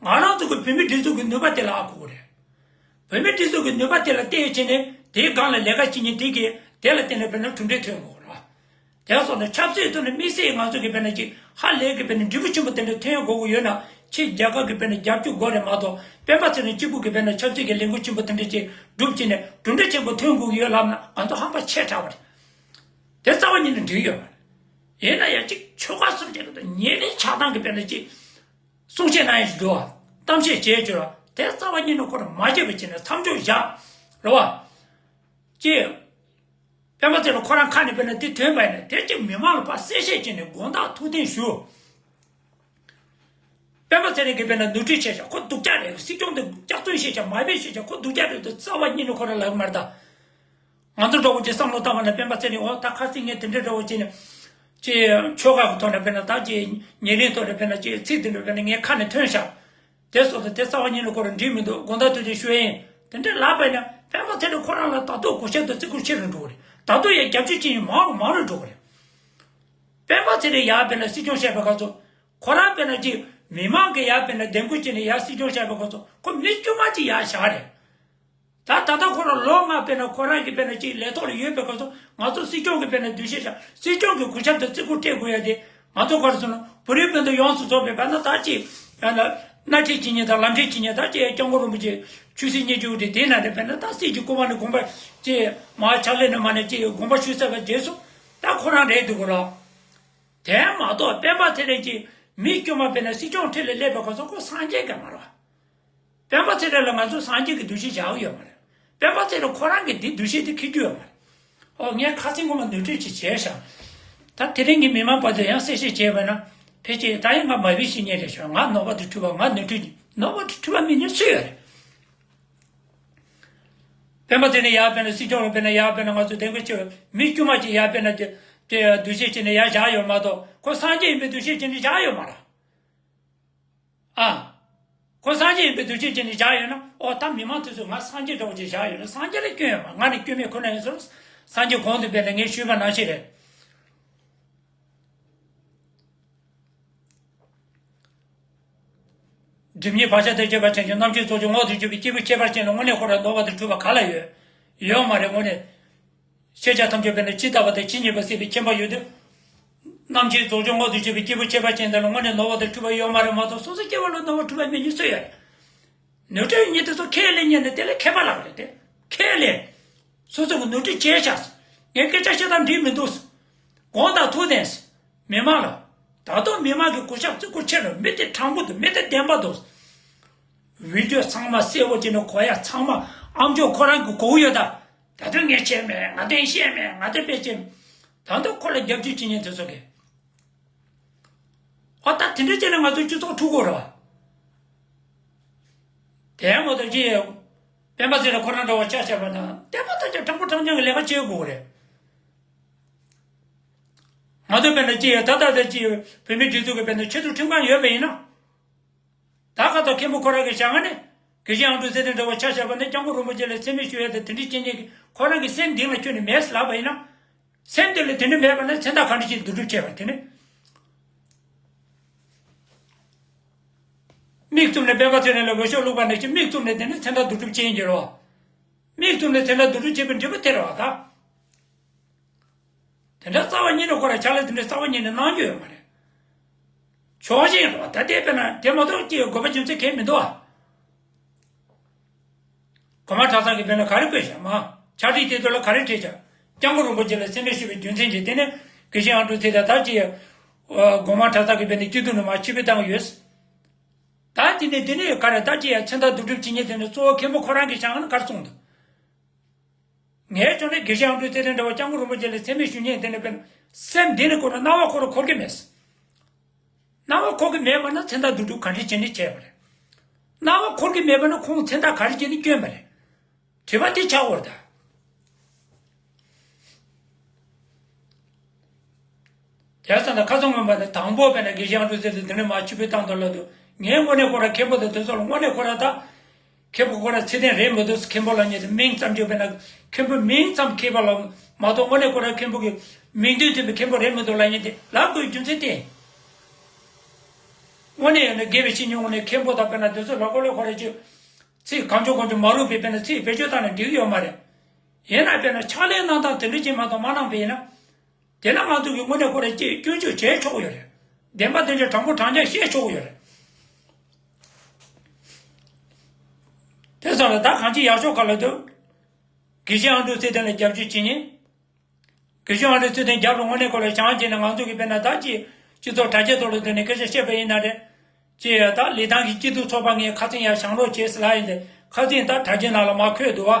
ང་རང་ཚོ་གི་བོད་མི་སྒྲིག་འཛུགས་ཀྱི་ནུས་པ་དེ་ལ་ཧ་གོ་གི་རེད། བོད་མི་སྒྲིག་འཛུགས་ཀྱི་ནུས་པ་དེ་ལ་བརྟེན་བྱས་ནས་དེའི་སྒང་ལ་ལས་ཀ་བྱེད་མཁན་དེ་གིས་དེ་ལ་བརྟེན་ནས་དཔེར་ན་གྲུབ་འབྲས་ཐོན་དགོས་རོགས། དེ་སོགས་ནི་ཆབ་སྲིད་ཐོག་ནས་དམིགས་བསལ་ང་ཚོ་གི་དཔེར་ན་ཅིག་ཧ་ལས་ཀྱི་དཔེར་ན་འབྲས་བུ་ཆེན་པོ་དེ་འདྲ་ཐོན་དགོས་ཀྱི་ཡོད་ན་ཕྱི་རྒྱལ་ཁབ་ཀྱི་དཔེར་ན་རྒྱབ་སྐྱོར་དགོས་རེད་མ་གཏོགས་སྤེན་པ་ཚེ་རིང་གཅིག་པུ་གི་དཔེར་ན་ཆབ་སྲིད་ཀྱི་ལས་འགུལ་ཆེན་པོ་དེ་འདྲ་ཅིག་སྒྲུབ་བྱས་ནས་གྲུབ་འབྲས་ཆེན་པོ་ཐོན་དགོས་ཀྱི་ཡོད་ལབ་ན་ང་ཚོ་ཧམ་པ་ཆེ་དྲགས་པ་རེད། དེ་རྩ་བ་ཉིད་ནས་འགྲིག་ཡོད་མ་རེད། ཡིན་ན་ཡང་ཅིག་ཆོལ་ཁ་གསུམ་གྱི་ཉེ་རིང་ཆགས་སྡང་གི་དཔེར་ན་ཅིག་གསུང་བཤད་གནང་ཡས་ཞིག་འདུག་བ། གཏམ་བཤད་བྱས་བྱོས་ར་དེ་རྩ་བ་ཉིད་ནས་ཁོ་ར་མ་བྱས་པ་བྱས་ནས་མཚམས་འཇོག་བཞག་རེད་བ། ཅེས། སྤེན་པ་ཚེ་རིང་ཁོ་རང་ཁ་ནས་དཔེར་ན་དེ་ཐོན་པ་ཡིན་ན་དེ་ཅིག་མི་མང་ལ་ཕར་གསལ་བཤད་བྱས་ནས་དགོངས་དག་ཐུགས་བདེན་ཞུ། སྤེན་པ་ཚེ་རིང་གིས་དཔེར་ན་ནོར་འཁྲུལ་བྱས་ཤག་ཁོ་སྡུག་ཅག་རེད། སྲིད་སྐྱོང་དེ་སྐྱག་རྫུན་བཤད་ཤག་མ་དཔེ་བཤད་ཤག་ཁོ་སྡུག་ཅག་རེད་དུ་རྩ་བ་ཉིད་ནས་ཁོ་རང་ལབ་ཀྱི་མ་རེད་ད། ང་ཚོ་འདྲ་བོ་ཅིག་བསམ་བློ་བཏང་བ་ན་སྤེན་པ་ཚེ་རིང་འོ་ད་ཁ་སང་ངས་དེ་འདྲའི་འདྲ་བོ་ཅིག་ནས་ཅིག་ཆོལ་ཁ་གི་ཐོག་ནས་དཔེར་ན་ད་ཅིག་ཉེ་རིང་ཐོག་ནས་དཔེར་ན་ཅིག་ཚིག་དེ་འདྲ་དཔེར་ན་ངའི་ཁ་ནས་ཐོན་ཤག་དེ་སོགས་དང་དེ་རྩ་བ་ཉིད་ནས་ཁོ་རང་འགྲིག་མི་འདུག་དགོངས་དག་ཐུགས་རྗེ་ཞུ་ཡ་ཡིན། དེ་འདྲ་ལབ་པ་ཡིན་ན་སྤེན་པ་ཚེ་རིང་ཁོ་རང་ལ་ད་དུང་གུས་ཞབས་དང་བརྩི་བཀུར་ཆེ་རུ་འགྲོ་གི་རེད། ད་དུང་ཡང་རྒྱབ་སྐྱོར་བྱེད་མཁན་མང་རུ་མང་རུ་འགྲོ་གི་རེད། སྤེན་པ་ཚེ་རིང་ཡར་དཔེར་ན་སྲིད་སྐྱོང་བཤད་པའི་སྐབས་སུ་ཁོ་རང་དཔེར་ན་ཅིག་མི་མང་གིས་ཡར་དཔེར་ན་འདེམས་བསྐོ་བྱས་ནས་ཡར་སྲིད་སྐྱོང་བཤད་པའི་སྐབས་སུ་ཁོ་མི་དཀྱུས་མ་ཅིག་ཡར་བཞག་རེད། ད་ད་ལྟ་ཁོ་རང་ལོ་ལྔ་དཔེར་ན་ཁོ་རང་གི་དཔེར་ན་ཅིག་ལས་ཐོག་ལ་ཡོད་པའི་སྐབས་སུ་ང་ཚོ་སྲིད་སྐྱོང་གི་དཔེར་ན་འདུ་ཤེས་བཞག་སྲིད་སྐྱོང་གི་གུས་ཞབས་དང་བརྩི་བཀུར་སྤྲད་དགོས་ཡ་དེ་ང་ཚོ་ག་རེ་ཟེར་ན་བོད་རིགས་སྤུན་ཟླ་ཡོངས་སུ་རྫོགས་པའི་བར་ན་ད་ཅིག་ཡང་ན་སྣེ་ཁྲིད་བྱེད་མཁན་དང་ལམ་ཁྲིད་བྱེད་མཁན་ད་ཅིག་སྐྱབས་མགོན་རིན་པོ་ཆེ་ཆོས་སྲིད་གཉིས་ཀྱི་དབུ་ཁྲིད་དེ་ན་རེད། དཔེར་ན་ད་སྲིད་ཀྱི་སྐུ་དབང་ནས་དགོངས་པ་ཅིག་མར་ཕྱག་ལས་ནས་མ་ནས་ཅིག་དགོངས་པ་ཞུས་ཚར་བའི་རྗེས་སུ་ད་ཁོ་རང་རེད་འདུག་གོ་ར། དེ་མ་གཏོགས་སྤེན་པ་ཚེ་རིང་གིས་མི་དཀྱུས་མ་དཔེར་ན་སྲིད་སྐྱོང་ཁྲི་ལ་སླེབས་པའི་སྐབས་སུ་ཁོ་སངས་རྒྱས་ཀྱང་མ་རེད་བ། སྤེན་པ་ཚེ་རིང་ལ་ང་ཚོས་སངས་རྒྱས་ཀྱི་འདུ་ཤེས་བཞག་གི་ཡོད་མ་རེད། སྤེན་པ་ཚེ་རིང་ཁོ་རང་གིས་འདི་འདུ་ཤེས་དེ་འཁྱེར་རྒྱུ་ཡོད་མ་རེད། ཨོ་ངས་ཁ་སང་ངོ་མ་ནོར་འཁྲུལ་ཅིག་བྱས་ཤག་ད་དེ་རིང་གི་མི་མང་བར་དུ་ཡང་གསལ་བཤད་བྱས་པ་ན་ཕལ་ཆེར་ད་ཡང་ང་མ་བི་ཤི་ཉེ་རེད་ཤག་ང་ནོར་བ་དང་འཁྲུལ་བ་ང་ནོར་འཁྲུལ་ནོར་བ་དང་འཁྲུལ་བ་མི་ཉུང་སུ་ཡོད་རེད། སྤེན་པ་དེ་ནས་ཡར་དཔེར་ན་སྲིད་སྐྱོང་ལ་དཔེར་ན་ཡར་དཔེར་ན་ང་ཚོ་དེང་གི་ཆེ་བའི་མི་དཀྱུས་མ་ཅིག་ཡར་དཔེར་ན་དེ་དེ་འདུ་ཤེས་བྱས་ནས་ཡར་བཞག་ཡོད་མ་གཏོགས་ཁོ་སངས་རྒྱས་ཡིན་པའི་འདུ་ཤེས་བྱས་ནས་བཞག་ཡོད་མ་རེད། ཨ། ཁོ་སངས་རྒྱས་ཡིན་པའི་འདུ་ཤེས་བྱས་ནས་བཞག་ཡོད་ན་ཨོ་ད་མི་མང་དེ་ཚོས་ང་སངས་རྒྱས་འདྲ་བོ་ཅིག་བཞག་ཡོད་ན་སངས་རྒྱས་ལ་སྐྱོན་ཡོད་མ་ང་ནི་སྐྱོན་མེད་ཁོ་ན་ཡིན་ཟེར། སངས་རྒྱས་གོང་དུ་སྤེལ་ནས་ངས་ཞུས་པ་ནང་བཞིན་རེད། སྒྲིབ་གཉིས་བག་ཆགས་དང་བཅས་པ་ཅན་གྱི་རྣམ་ཤེས་ཚོགས་ཀྱི་ངོ་བོ་དུ་གྱུར་པའི་སྐྱེས་བུ་ཁྱད་པར་ཅན་ལ་དངོས་གནས་ཁོ་རང་ནོར་བ་དང་འཁྲུལ་བ་ག་ལ་ཡོད། ཡོད་མ་རེད་དངོས་གནས། ཤེས་བྱ་ཐམས་ཅད་དཔེར་ན་ཇི་ལྟ་བ་དང་ཇི་སྙེད་པ་སྲིད་པའི་མཁྱེན་པ་ཡོད་དུས། རྣམ་མཁྱེན་རྫོགས་བྱང་ངོ་བོ་དུ་གྱུར་པའི་སྐྱེས་བུ་ཁྱད་པར་ཅན་དེ་ལ་དངོས་གནས་ནོར་བ་དང་འཁྲུལ་བ་ཡོད་མ་རེད་མ་གཏོགས་སོ་སོ་སྐྱེ་བོ་ལ་ནོར་བ་འཁྲུལ་བ་མེད་མཁན་སུ་ཡོད་རེད། ནོར་འཁྲུལ་ཡོད་མཁན་དེ་ཚོ་ཁས་ལེན་མཁན་ནི་དེ་ལས་མཁས་པ་ལགས་རེད་དེ། ཁས་ལེན། སོ་སོ་གི་ནོར་འཁྲུལ་བྱས་ཤག་ངས་སྐད་ཆ་བཤད་སྟངས་འགྲིག་མི་འདུག་དགོངས་དག་ཐུགས་བདེན། མི་མང་ལ། ད་དུང་མི་མང་གི་གུས་ཞབས་བརྩི་བཀུར་ཆེ་རུ་མི་དེ་དྲང་པོ་འདུག་མི་དེ་བདེན་པ་འདུག་བི་ཌིའོ་ཚང་མ་གསལ་པོ་བྱས་ནས་གོ་ཡ་ཚང་མ་ཨམ་ཅོག་ཁོ་རང་གི་གོ་གི་ཡོད་ད། ད་དུང་ངས་བྱས་མེད་ང་དེ་བཤད་མེད་ང་དེ་དཔེ་བྱས་མེད། ད་དུང་ཁོ་ལ་རྒྱབ་སྐྱོར་བྱེད་མཁན་དེ་ཚོ་གིས། ཨོ་ད་དེ་འདྲ་བྱས་ན་ང་ཚོ་སྤྱི་ཚོགས་འཁྲུག་གོ་ར། དེ་མོ་ད་ཅི། སྤེན་པ་ཚེ་རིང་ཁོ་རང་འདྲ་བ་ཆ་བཞག་པ་ན་བདེན་པ་ད་ཅི་དྲང་པོ་དྲང་རྐྱང་གི་ལས་ཀ་བྱེད་དགོས་རེད། ང་ཚོ་དཔེར་ན་ཅི་ད་ལྟ་ད་ཅི་བོད་མི་སྒྲིག་འཛུགས་ཀྱི་དཔེར་ན་ཆེས་མཐོའི་ཁྲིམས་ཁང་ཡོད་པ་ཡིན་ན། ད་ག་ད་མཁན་པོ་ཁོ་རང་གི་བྱ་ང་ནི་དགེ་བཤེས་ཨང་དྲུག་ཚེ་བརྟན་འདྲ་བ་ཆ་བཞག་པ་ན་སྐྱབས་མགོན་རིན་པོ་ཆེ་ལ་མཚན་སྨད་ཞུ་ཡ་དང་དེ་འདྲ་བྱེད་མཁན་གྱི་ཁོ་རང་གི་སེམས་གཏིང་ལ་ཁྱོན་ནས་མེད་ལབ་པ་ཡིན་ན། སེམས་གཏིང་ལ་དེ་འདྲ་མེད་པ་ན་མཚན་རྟགས་ག་འདྲ་ཞིག་བསྡུ་སྒྲུབ་བྱས་པ་དེ་ནི། མིག་བཙུམ་ནས་སྤེན་པ་ཚེ་རིང་ལ་འོས་ཤོག་བླུགས་པ་ནས་ཀྱི་མིག་བཙུམ་ནས་དེ་ནི་མཚན་རྟགས་བསྡུ་སྒྲུབ་བྱེད་ཡིན་གྱི་རོ། མིག་བཙུམ་ནས་མཚན་རྟགས་བསྡུ་སྒྲུབ་བྱེད་པའི་འབྲས་བུ་དེ་རེད་བ་ད། དེ་འདྲ་རྩ་བ་ཉིད་ནས་ཁོ་ར་ཕྱག་ལས་དེ་འདྲ་རྩ་བ་ཉིད་ནས་གནང་རྒྱུ་ཡོད་མ་རེད། ཕྱོགས་ཞེན་རེད་བ། ད་དེ་དཔེར་ན་དེ་མ་གཏོགས་ཀྱི་དགོས་པ་རྒྱུ་མཚན་གང་ཡང་མི་འདུག་བ། གོང་མ་གྲྭ་ཚང་གིས་དཔེར་ན་ག་རེ་བཀོད་བཞག་མ། ཕྱག་བྲིས་དེ་དུས་ལ་ག་རེ་བྲིས་བཞག་སྐྱབས་མགོན་རིན་པོ་ཆེ་ལ་མཚན་སྨད་ཞུས་པའི་རྒྱུ་མཚན་གྱིས་དེ་ནས་དགེ་བཤེས་ཨ་འབྲུག་ཚེ་བརྟན་ད་ཅི། གོང་མ་གྲྭ་ཚང་གིས་དཔེར་ན་སྐྱིད་སྡུག་ནས་མ་ཕྱི་པའི་བཏང་ཡོད། ད་དེ་ནས་དེ་ནས་ག་རེ་ད་ཅི་ཡ་མཚན་རྟགས་བསྡུ་སྒྲུབ་བྱེད་མཁན་དེ་ནས་གཙོ་བོ་མཁན་པོ་ཁོ་རང་གིས་བྱང་ན་ག་རེ་གསུངས་འདུག་ངའི་ཕྱོགས་ནས་དགེ་བཤེས་ཨ་འབྲུག་ཚེ་བརྟན་འདྲ་བ་སྐྱབས་མགོན་རིན་པོ་ཆེ་ལ་མཚན་སྨད་ཞུ་མཁན་དེ་འདྲ་དཔེར་ན་སེམས་འདི་ནས་ཁོ་རང་སྣང་བ་ཁོ་རང་འཁོར་གྱི་མེད། སྣང་བ་འཁོར་གྱི་མེད་པ་ན་མཚན་རྟགས་བསྡུ་སྒྲུབ་ག་འདྲ་བྱས་ནས་བྱས་པ་རེད། སྣང་བ་འཁོར་གྱི་མེད་པ་ན་ཁོང་མཚན་རྟགས་ག་རེ་བྱས་ནས་བསྐྱོན་པ་རེད། དྲི་བ་དེ་ཆགས་འོར་ད། དེ་ཙང་ད་ཁ་སང་སྔོན་པ་ནས་དང་པོ་དཔེར་ན་དགེ་བཤེས་ཨ་འབྲུག་ཚེ་བརྟན་འདི་ནས་མ་ཕྱི་པའི་བཏང་དོ་ལ་དུ་ངས་དངོས་གནས་ཁོ་ར་མཁན་པོ་དང་དེ་ཚོ་ལ་དངོས་གནས་ཁོ་ར་ད། མཁན་པོ་ཁོ་ར་ཚད་ལྡན་རེད་མི་འདུག་མཁན་པོ་ལབ་མཁན་དེ་མིང་ཙམ་གྱིས་དཔེར་ན་མཁན་པོའི་མིང་ཙམ་མཁས་པ་ལ་མ་གཏོགས་དངོས་གནས་ཁོ་ར་མཁན་པོ་གི་མིང་དོན་མཐུན་པའི་མཁན་པོ་རེད་མི་འདུག་ལབ་མཁན་དེ་ལབ་དགོས་རྒྱུ་མཚན་དེ། དངོས་གནས་ཡོད་ན་དགེ་བའི་བཤེས་གཉེན་དངོས་གནས་མཁན་པོ་དང་དཔེར་ན་དེ་ཚོ་ལ་ཁོ་ལ་ཁོ་ར་ཅིག་ཚིག་གང་བྱུང་གང་བྱུང་མ་རུབ་པའི་དཔེར་ན་ཚིག་བེད་སྤྱོད་བཏང་ན་འགྲིག་གི་ཡོད་མ་རེད། ཡིན་ན་དཔེར་ན་ཕྱག་ལས་གནང་སྟངས་དེ་འདྲ་ཅིག་མ་གཏོགས་མ་གནང་པ་ཡིན་ན། དེ་ལ་ང་ཚོ་གིས་དངོས་གནས་ཁོ་ར་ཅིག་སྐྱོན་བརྗོད་བྱས་ཆོག་གི་ཡོད་རེད། བདེན་པ་བདེན་བྱ་དྲང་པོ་དྲང་རྐྱང་བཤད་ཆོག་གི་ཡོད་རེད། དེ་ཙང་ལ་ད་གང་ཅི་ཡག་ཤོས་ག་ལ་འདུག་དགེ་བཤེས་ཨ་འབྲུག་ཚེ་བརྟན་ལ་རྒྱབ་སྐྱོར་བྱེད་མཁན། དགེ་བཤེས་ཨ་འབྲུག་ཚེ་བརྟན་རྒྱབ་ལ་དངོས་གནས་ཁོ་ལ་བྱང་བྱས་ནས་ང་ཚོ་གིས་དཔེར་ན་ད་ཅི་སྤྱི་ཚོགས་དྲ་རྒྱའི་ཐོག་ལ་བསྡད་ནས་སྐད་ཆ་བཤད་པ་ཡིན་ན་རེད། ཅེས་ད་ལི་ཐང་གི་སྐྱིད་སྡུག་ཚོགས་པ་ངས་ཁ་སང་ཡར་བཞེངས་རོགས་བྱས་ཟེར་ལབ་ཡིན་ཏེ་ཁ་སང་ད་དྲ་རྒྱའི་ནང་ལ་མར་འཁོད་འདུག་བ།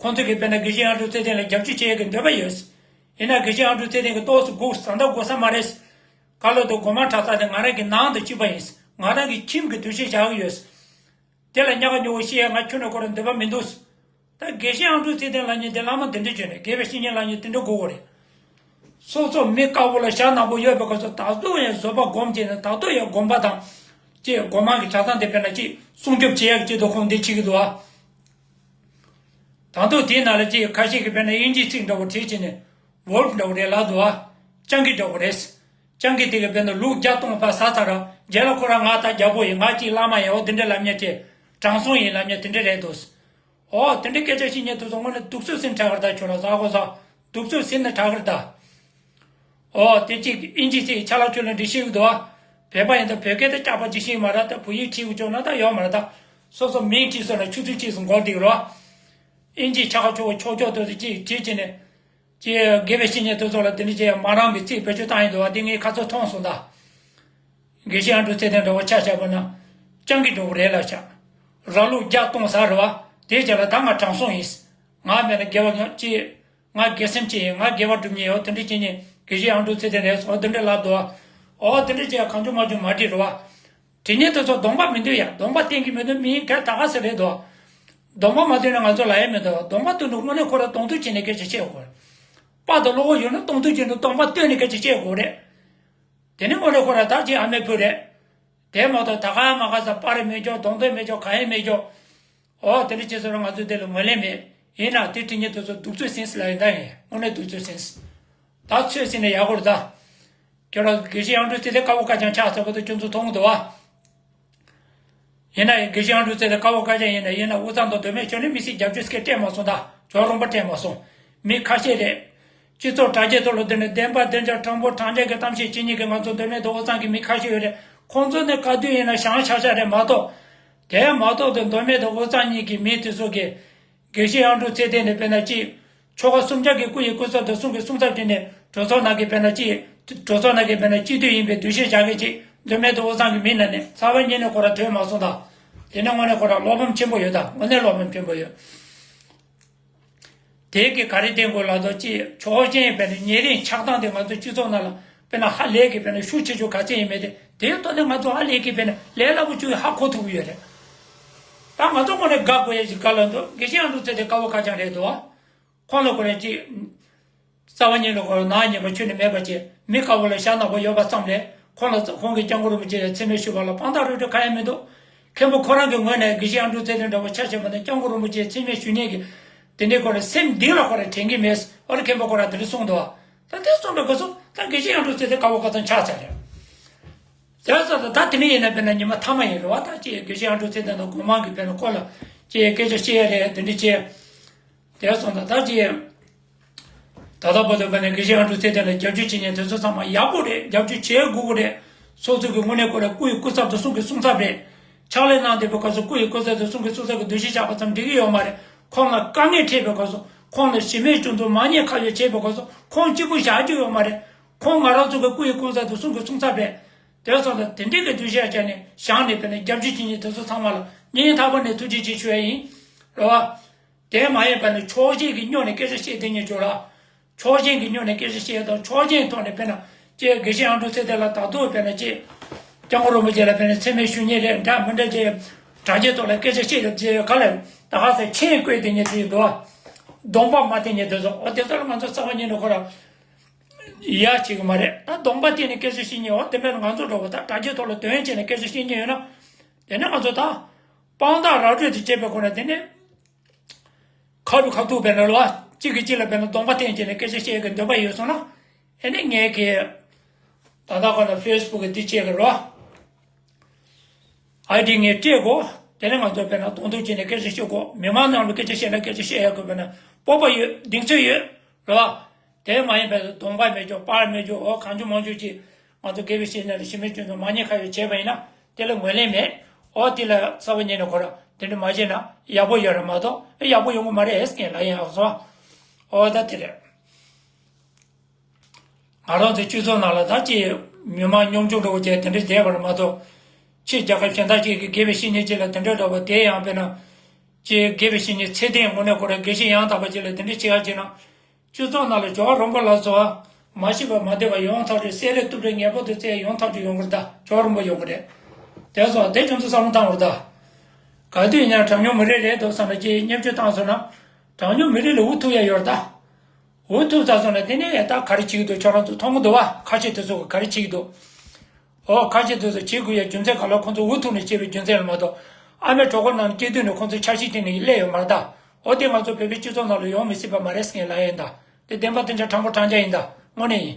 ཁོང་ཚོ་གིས་དཔེར་ན་དགེ་བཤེས་ཨ་འབྲུག་ཚེ་བརྟན་ལ་རྒྱབ་སྐྱོར་བྱེད་ཡས་ཀྱི་འདོད་པ་ཡོད། ཡིན་ན་དགེ་བཤེས་ཨ་འབྲུག་ཚེ་བརྟན་གྱིས་ཏོག་ཙམ་སྒུག་ཟ་འདྲ་དགོས་ས་མ་རེད། ག་ལ་དུ་དགོན་མང་གྲྭ་ཚང་དེ་ང་རང་གི་ནང་དུ་གཅིག་པ་ཡིན། ང་རང་གི་ཁྱིམ་གྱི་འདུ་ཤེས་བཞག་གི་ཡོད། དེ་ལ་ཉག་ག་ཉོག་ག་བཤད་ཡས་ང་ཁྱོན་ནས་ཁོ་རང་འདོད་པ་མི་འདུག་ད་དགེ་བཤེས་ཨ་འབྲུག་ཚེ་བརྟན་ལབ་མཁན་དེ་བླ་མ་དེ་འདྲ་བྱོས་ནས་དགེ་བའི་བཤེས་གཉེན་ལབ་མཁན་དེ་འདྲ་དགོས་གོ་རེད། སོ་སོ་མི་དཀར་པོ་ལ་ཞྭ་ནག་པོ་ཡོད་པའི་སྐབས་སུ་ད་དུང་ཡང་བཟོད་པ་སྒོམ་བྱས་ནས་ད་དུང་ཡང་དགོན་པ་དང་། ཅེས་དགོན་མང་གི་གྲྭ་ཚང་དེ་དཔེར་ན་ཅིག་སྲུང་སྐྱོབ་བྱེད་ཡག་གི་ཆེད་དུ་ཁོང་འདི་བྱེད་ཀྱི་འདུག་ཨ། ད་དུང་དེའི་ནང་ལ་ཅིག་ཁ་ཤས་ཀྱིས་དཔེར་ན་དབྱིན་ཇིའི་ཚིག་འདྲ་བོ་བྲིས་བྱས་ནས་Wolf འདྲ་བོ་རེད་ལབ་འདུག་ཨ། སྤྱང་ཀི་འདྲ་བོ་རེད། སྤྱང་ཀི་དེ་གིས་དཔེར་ན་ལུག་བརྒྱ་སྟོང་ཕར་ཟ་ཚར་ར་རྗེས་ལ་ཁོ་རང་ང་ད་རྒྱལ་པོ་ཡིན། ང་ཅིག་བླ་མ་ཡིན། འོ་དེ་འདྲ་ལབ་མཁན་དེ་དྲང་སྲོང་ཡིན་ལབ་མཁན་དེ་འདྲ་རེད་འདུག་ཨོ་དེ་འདྲའི་སྐད་ཆ་བཤད་མཁན་དེ་ཚོ་དངོས་གནས་གདུག་རྩུབ་ཟིན་དྲགས་གི་རེད་ད། ཁྱོད་རང་ཟ་གོ་ཟ། གདུག་རྩུབ་ཟིན་ནས་དྲགས་གི་རེད་ད། ཨོ་དེ་གཅིག་དབྱིན་ཇི་ཚིག་ཆ་ལག་ཆུ་ལ་འབྲི་ཤེས་ཀྱི་འདུག་ཨ། བོད་པ་ཡིན་ད་བོད་སྐད་དེ་སྐྱག་པ་ཅིག་ཤེས་ཀྱི་མ་རེད་ད། བོད་ཡིག་བྲིས་དགོས་བྱུང་ན་ད་ཡོད་མ་རེད་ད། སོ་སོ་མིང་བྲིས་སོང་ན་ཆུ་ཚོད་གཅིག་ཙམ་འགོར་བསྡད་ཀྱི་རེད་བ། དབྱིན་ཇི་ཆ་ག་ཆོག་གི་ཆོག་ཆོག་དེ་ཚོ་གཅིག་བྲིས་བྱས་ནས། ཅེས་དགེ་བའི་བཤེས་གཉེན་དེ་ཚོ་ལ་དེ་འདྲ་བྱས་མ་རང་གི་ཚིག་བེད་སྤྱོད་བཏང་ཡིན་འདུག་བ། དེ་ངས་ཁ་ཚོན་མཐོང་སོང་ད། དགེ་བཤེས་ཨ་འབྲུག་ཚེ་བརྟན་འདྲ་བོ་ཆ་བཞག་པ་ན། སྤྱང་ཀི་འདྲ་བོ་རེད་ལབ་བཞག་ར་ལུག་བརྒྱ་སྟོང་ཟ་རེད་བ། དེའི་རྗེས་ལ་ད་ང་དྲང་སྲོང་ཡིན། ང་མེད་ན་དགེ་བ་ཡང་ཅི། ང་དགེ་སེམས་ཅན་ཡིན། ང་དགེ་བ་སྒྲུབ་མཁན་ཡོད། དེ་འདྲ་བྱེད་མཁན་དགེ་བཤེས་ཨ་འབྲུག་ཚེ་བརྟན་རེད་ཟེར་བ་དེ་འདྲ་ལབ་འདུག་བ། ཨོ་དེ་འདྲ་བྱས་གང་བྱུང་མ་བྱུང་མ་བྲིས་རེད་བ། བྲིས་མཁན་དེ་ཚོ་གདོང་པ་མི་འདུག་ཡ། གདོང་པ་བསྟན་གྱི་མི་འདུག་མི་ག་ད་ག་ཟེར་རེད་འདུག་གདོང་པ་མ་སྟོན་ན་ང་ཚོ་ལབ་ཡ་མི་འདུག་གདོང་པ་སྟོན་ན་དངོས་གནས་ཁོ་ར་གདོང་ཐུག་བྱས་ནས་སྐད་ཆ་བཤད་དགོས་རེད། དཔའ་དང་བློ་ཁོག་ཡོད་ན་གདོང་ཐུག་བྱས་ནས་གདོང་པ་སྟོན་ནས་སྐད་ཆ་བཤད་དགོས་རེད། དེ་ནས་དངོས་གནས་ཁོ་ར་ད་ཅིག་ཨ་མའི་བུ་རེད། དེ་མ་གཏོགས་ད་ག་མ་ག་ས་པར་མེད་ཀྱོག་གདོང་ཐུག་མེད་ཀྱོག་གང་ཡང་མེད་ཀྱོག་ཨོ་དེ་འདྲ་བྱས་སོང་ན་ང་ཚོ་དེ་ལ་ངོས་ལེན་མེད། ཡིན་ན་དེ་བྲིས་མཁན་དེ་ཚོ་གདུག་རྩུབ་ཟིན་ཟེར་ལབ་ཡིན་ད། ཡིན་དངོས་གནས་གདུག་རྩུབ་ཟིན། ད་ཚོད་ཟིན་ནས་ཡག་པོ་རེད་ད། ཁྱོད་རང་དགེ་བཤེས་ཨ་འབྲུག་ཚེ་བརྟན་དཀར་པོ་དཀར་རྐྱང་ཆགས་ཚར་བ་དེ་ཁྱོད་ཚོ་མཐོང་གི་འདུག་བ། ཡིན་ན་ཡང་དགེ་བཤེས་ཨ་འབྲུག་ཚེ་བརྟན་དཀར་པོ་དཀར་རྐྱང་ཡིན་ན་ཡིན་ན་དབུས་གཙང་དང་མདོ་སྨད་ཕྱོགས་ནས་མི་སེར་རྒྱབ་སྐྱོར་སྐད་སྤྲད་མ་སོང་ད། ཇོ་རོང་པ་སྤྲད་མ་སོང་། མི་ཁ་ཤས་རེད། སྤྱི་ཚོགས་དྲ་རྒྱའི་ཐོག་ལ་བསྡད་ནས་བདེན་པ་བདེན་བྱ་དྲང་པོ་དྲང་རྐྱང་གི་གཏམ་བཤད་བྱེད་མཁན་གྱི་ང་ཚོ་མདོ་སྨད་དང་དབུས་གཙང་གི་མི་ཁ་ཤས་ཡོད་རེད། ཁོང་ཚོ་ནི་ག་དུས་ཡིན་ན་བྱང་ཆགས་ཆགས་རེད་མ་གཏོགས། དེ་མ་གཏོགས་དེ་མདོ་སྨད་དང་དབུས་གཙང་གཉིས་ཀྱི་མི་དེ་ཚོ་གིས། དགེ་བཤེས་ཨ་འབྲུག་ཚེ་བརྟན་ནས་དཔེར་ན་ཅིག་ཆོ་ག་སུམ་བརྒྱ་གི་སྐུ་ཡི་སྐུ་ཚབ་དང་གསུང་གི་གསུང་ཚབ་བྱས་ནས་གྲོས་ཚོགས་ནང་གི་དཔེར་ན་ཅིག་གྲོས་ཚོགས་ནང་གི་དཔེར་ན་སྤྱི་འཐུས་ཡིན་པའི་འདུ་ཤེས་བཞག་མཁན་ཅིག་མདོ་སྨད་དང་དབུས་གཙང་གི་མི་ནང་ནས་རྩ་བ་ཉིད་ནས་ཁོ་རང་ཐོན་མ་སོང་ད། དེ་ནས་དངོས་གནས་ཁོ་རང་བློ་ཕམ་ཆེན་པོ་ཡོད་ད། དངོས་གནས་བློ་ཕམ་ཆེན་པོ་ཡོད། དེ་གི་ག་རེ་བསྟན་དགོས་ལབ་དུས་ཅིག་ཕྱོགས་ཞེན་དཔེར་ན་ཉེ་རིང་ཆགས་སྡང་དེ་ང་ཚོ་སྤྱི་ཚོགས་ནང་ལ་དཔེར་ན་ཧ་ལས་ཀྱི་དཔེར་ན་ཤུགས་ཆེ་ཤོས་ག་ཚད་ཡིན་མེད་དེ་དེའི་ཐོག་ནས་ང་ཚོ་ཧ་ལས་ཀྱི་དཔེར་ན་ལས་སླ་པོ་བཅུ་ཡི་ཧ་གོ་ཐུབ་ཀྱི་ཡོད་རེད། ད་ང་ཚོ་དངོས་གནས་དགའ་དགོས་ཡ་ཞིག་ག་ལ་འདུག་དགེ་བཤེས་ཨ་འབྲུག་ཚེ་བརྟན་དཀར་པོ་དཀར་རྐྱང་རེད་འདུག་ཁོང་ལ་ཁོ་རང་ཅིག་རྩ་བ་ཉིད་ནས་ཁོ་རང་ནག་ཉེས་པ་ཁྱོན་ནས་མེད་པ་བྱས་མི་དཀར་པོ་ལ་ཞྭ་ནག་པོ་ཡོད་པ་ཙམ་ལས་ཁོང་ལ་ཁོང་གིས་སྐྱབས་མགོན་རིན་པོ་ཆེ་ལ་མཚན་སྨད་ཞུས་པ་ལ་དཔང་རྟགས་རོགས་སྐྱོར་གང་ཡང་མི་འདུག་མཁན་པོ་ཁོ་རང་གི་ངོས་ནས་དགེ་བཤེས་ཨ་འབྲུག་ཚེ་བརྟན་འདྲ་བོ་ཆ་བཞག་པ་ན་སྐྱབས་མགོན་རིན་པོ་ཆེ་མཚན་སྨད་ཞུ་མཁན་གྱི་དེ་འདྲའི་ཁོ་རང་སེམས་གཏིང་ལ་ཁོ་རང་དྲན་གྱི་མེད། ཨ་རི་མཁན་པོ་ཁོ་རང་དེ་འདྲ་གསུངས་འདུག་ད་དེ་གསུངས་པའི་སྐབས་སུ་ད་དགེ་བཤེས་ཨ་འབྲུག་ཚེ་བརྟན་དཀར་པོ་དཀར་རྐྱང་ཆགས་ཚར་རེད། དེ་ཙམ་དུ་ད་དེ་ནས་ཡིན་ན་དཔེར་ན་ཉི་མ་མཐའ་མ་ཡིན་རེད་བ། ད་ཅེས་དགེ་བཤེས་ཨ་འབྲུག་ཚེ་བརྟན་དང་སྒོ་མང་གི་དཔེར་ན་ཁོ་ལ་ཅེས་སྐད་ཆ་བཤད་ཡ་རེད། དེ་འདྲ་བྱས། དེ་སོང་ཙང་ད་ཅེས་ ད་ལྟ་བར་དུ་བས་ནས་དགེ་བཤེས་ཨ་འབྲུག་ཚེ་བརྟན་ལ་རྒྱབ་སྐྱོར་བྱེད་མཁན་དེ་ཚོ་ཚང་མ་ཡག་པོ་རེད། རྒྱབ་སྐྱོར་བྱེད་དགོས་ཀྱི་རེད། སོ་སོ་གི་དངོས་གནས་ཁོ་རང་སྐུ་ཡི་སྐུ་ཚབ་དང་གསུང་གི་གསུང་ཚབ་རེད། ཕྱག་ལས་གནང་བསྡད་པའི་སྐབས་སུ་སྐུ་ཡི་སྐུ་ཚབ་དང་གསུང་གི་གསུང་ཚབ་ཀྱི་འདུ་ཤེས་བཞག་པ་ཙམ་འགྲིག་གི་ཡོད་མ་རེད། ཁོང་ལ་དཀའ་ངལ་འཕྲད་པའི་སྐབས་སུ་ཁོང་ལ་གཞི་མེད་སྐྱོན་འཛུགས་མ་ཉེས་ཁ་གཡོགས་བྱས་པའི་སྐབས་སུ་ཁོང་གཅིག་པུ་བཞག་རྒྱུ་ཡོད་མ་རེད། ཁོང་ང་རང་ཚོ་གི་སྐུ་ཡི་སྐུ་ཚབ་དང་གསུང་གི་གསུང་ཚབ་རེད། དེ་སོང་ཙང་དེ་འདྲའི་གི་འདུ་ཤེས་བྱས་ནས་བཞག་ནས་བས་ནས་རྒྱབ་སྐྱོར་བྱེད་མཁན་དེ་ཚོ་ཚང་མ་ལ་སྙིང་ཐག་པ་ནས་ཐུགས་རྗེ་ཆེ་ཞུ་ཡ་ཡིན། རེད་བ། དེ་མ་ཡིན་པ་ནི་ཕྱོགས་ཞེན་གྱི་སྨྱོ་ནས་སྐད་ཆ་བཤད་བསྡད་མཁན་ཅིག་ཡོད་ར། ཕྱོགས་ཞེན་གྱི་སྨྱོ་ནས་སྐད་ཆ་བཤད་དང་ཕྱོགས་ཞེན་ཐོག་ནས་དཔེར་ན་ཅེས་དགེ་བཤེས་ཨ་འབྲུག་ཚེ་བརྟན་ལ་ད་དུང་དཔེར་ན་ཅེས་སྐྱབས་མགོན་རིན་པོ་ཆེ་ལ་དཔེར་ན་མཚན་སྨད་ཞུ་མཁན་རེད་འདྲ་མི་འདྲ་ཅེས་དྲ་རྒྱའི་ཐོག་ལ་སྐད་ཆ་བཤད་ཡོད་ཅེས་ག་ལ་ད་ག་ས་མཆན་བཀོད་བསྡད་མཁན་ཅིག་འདུག་བ། གདོང་པ་མ་བསྟན་མཁན་དེ་ཚོ་འོ་དེ་ཚོ་ལ་ང་ཚོ་རྩ་བ་ཉིད་ནས་ཁོ་ར་ཡ་བྱེད་གི་མ་རེད། ད་གདོང་པ་བསྟན་ནས་སྐད་ཆ་བཤད་མཁན་འོ་དེ་འདྲ་ང་ཚོ་འདྲ་བོ་ད་དྲ་རྒྱའི་ཐོག་ལ་དོན་བྱས་ནས་སྐད་ཆ་བཤད་མཁན་ཡོད་ན་དེ་ནས་ང་ཚོ་ད་དཔང་རྟགས་ར་སྤྲོད་དེ་བྱེད་པའི་སྒོ་ནས་དེ་ནས། ཁ་རུ་ཁ་ཐུག་བས་ན་ལོ། གཅིག་གིས་གཅིག་ལ་བས་ན་གདོང་པ་བསྟན་བྱས་ནས་སྐད་ཆ་བཤད་ཀྱི་འདོད་པ་ཡོད་སོང་ན། ཨེ་ནི་ངས་ཀྱི། ད་ལྟ་ཁོ་ན་ཕེ་སི་བུག་གི་འདི་བཅས་ཀྱི་རོ། ཨའི་ཌི་ངས་སྤྲད་གོ། དེ་ནས་ང་ཚོ་བས་ན་གདོང་ཐུག་བྱས་ནས་སྐད་ཆ་བཤད་གོ། མི་མང་ནང་ལ་སྐད་ཆ་བཤད་ན་སྐད་ཆ་བཤད་ཡག་གི་བས་ན་སྤོབས་པ་ཡོད་གདེང་ཚོད་ཡོད། རོ། དེ་མ་ཡིན་པའི་གདོང་པ་མེད་ཀྱོག་པར་མེད་ཀྱོག་འོ་གང་བྱུང་མང་བྱུང་ཅིག་ང་ཚོ་དགེ་བའི་བཤེས་གཉེན་ལ་ཞི་མི་སྐྱོན་དུ་མ་ཉེས་ཁ་ཡོད་བྱས་པ་ཡིན་ན་དེ་ལ་ངོས་ལེན་མེད། འོ་དེ་ལ་རྩ་བ་ཉིད་ནས་ཁོ་ར་དེ་འདྲ་མ་བྱས་ན་ཡག་པོ་ཡོད་རེད་མ་གཏོགས་ཨེ་ཡག་པོ་ཡོང་གི་མ་རེད་ཨེ་སྐད་ལ་ཡིན་ཨ་སོ། འོ་ད་དེ་རེད། ང་རང་ཚོའི་སྤྱི་ཚོགས་ནང་ལ་ད་ཅི་མི་མང་གཉོམ་ཆུང་འདྲ་བོ་བྱས་དེ་འདྲ་བསྡད་པ་རེད་མ་གཏོགས། ཕྱི་རྒྱལ་ཁབ་གཞན་དག་ཅིག་གི་དགེ་བའི་བཤེས་གཉེན་ཅིག་ལ་དེ་འདྲ་འདྲ་བོ་དེ་ཡང་དཔེར་ན། ཅི་དགེ་བའི་བཤེས་གཉེན་ཚད་ལྡན་དངོས་གནས་ཁོ་ར་དགེ་བཤེས་ཡང་དག་པ་ཅིག་ལ་དེ་འདྲ་བྱེད་ཡག་བྱས་ན། སྤྱི་ཚོགས་ནང་ལ་ཇོ་བོ་རིན་པོ་ལ་སོགས་མ་ཤི་བ་མ་བདེ་བ་ཡོང་ཐབས་རེད། བསད་རེས་གཏུབ་རེས་ངན་པ་དུ་བཙལ་ཡོང་ཐབས་ཅིག་ཡོང་གི་རེད་ད། ཇོ་བོ་རིན་པོ་ཡོང་གི་རེད། དེ་སོགས་དེ་ཁྱོད་ཚོ་བསམ་བློ་བཏང་བར་ད། ག་དུས་ཡིན་ན་གྲངས་ཉུང་མི་རིགས་རེད་འདུག་བསམ་ན་ཅིག་བརྙས་བཅོས་བཏང་སོང་ན། གྲངས་ཉུང་མི་རིགས་ལ་འུ་ཐུག་ཡ་ཡོད་རེད་ད། འུ་ཐུག་ཚར་སོང་ན་དེ་ནས་ད་ག་རེ་བྱེད་ཀྱི་འདུག་ཁྱོད་རང་ཚོ་མཐོང་གི་འདུག་བ། ཁ་ཤས་དེ་ཚོ་གི་ག་རེ་བྱེད་ཀྱི་འདུག་འོ་ཁ་ཤས་དེ་ཚོ་བྱེད་དགོས་ཡ་རྒྱུ་མཚན་ག་ལ་ཁོང་ཚོ་འུ་ཐུག་ནས་བྱས་པའི་རྒྱུ་མཚན་ལ་མ་གཏོགས། ཨ་མའི་གྲོད་ཁོག་ནང་སྐྱེས་དུས་ནས་ཁོང་ཚོ་འཆར་གཞི་དེ་ནས་སླེབས་ཡོད་མ་རེད་ད། འོ་དེ་ང་ཚོ་བོད་པའི་སྤྱི་ཚོགས་ནང་ལ་ཡོང་མི་སྲིད་པ་མ་རེད་ཟེར་མཁན་ལབ་ཡ་ཡིན་ད། དེ་བདེན་པ་དེ་འདྲ་དྲང་པོ་དྲང་རྐྱང་ཡིན་ད། དངོས་གནས་ཡིན།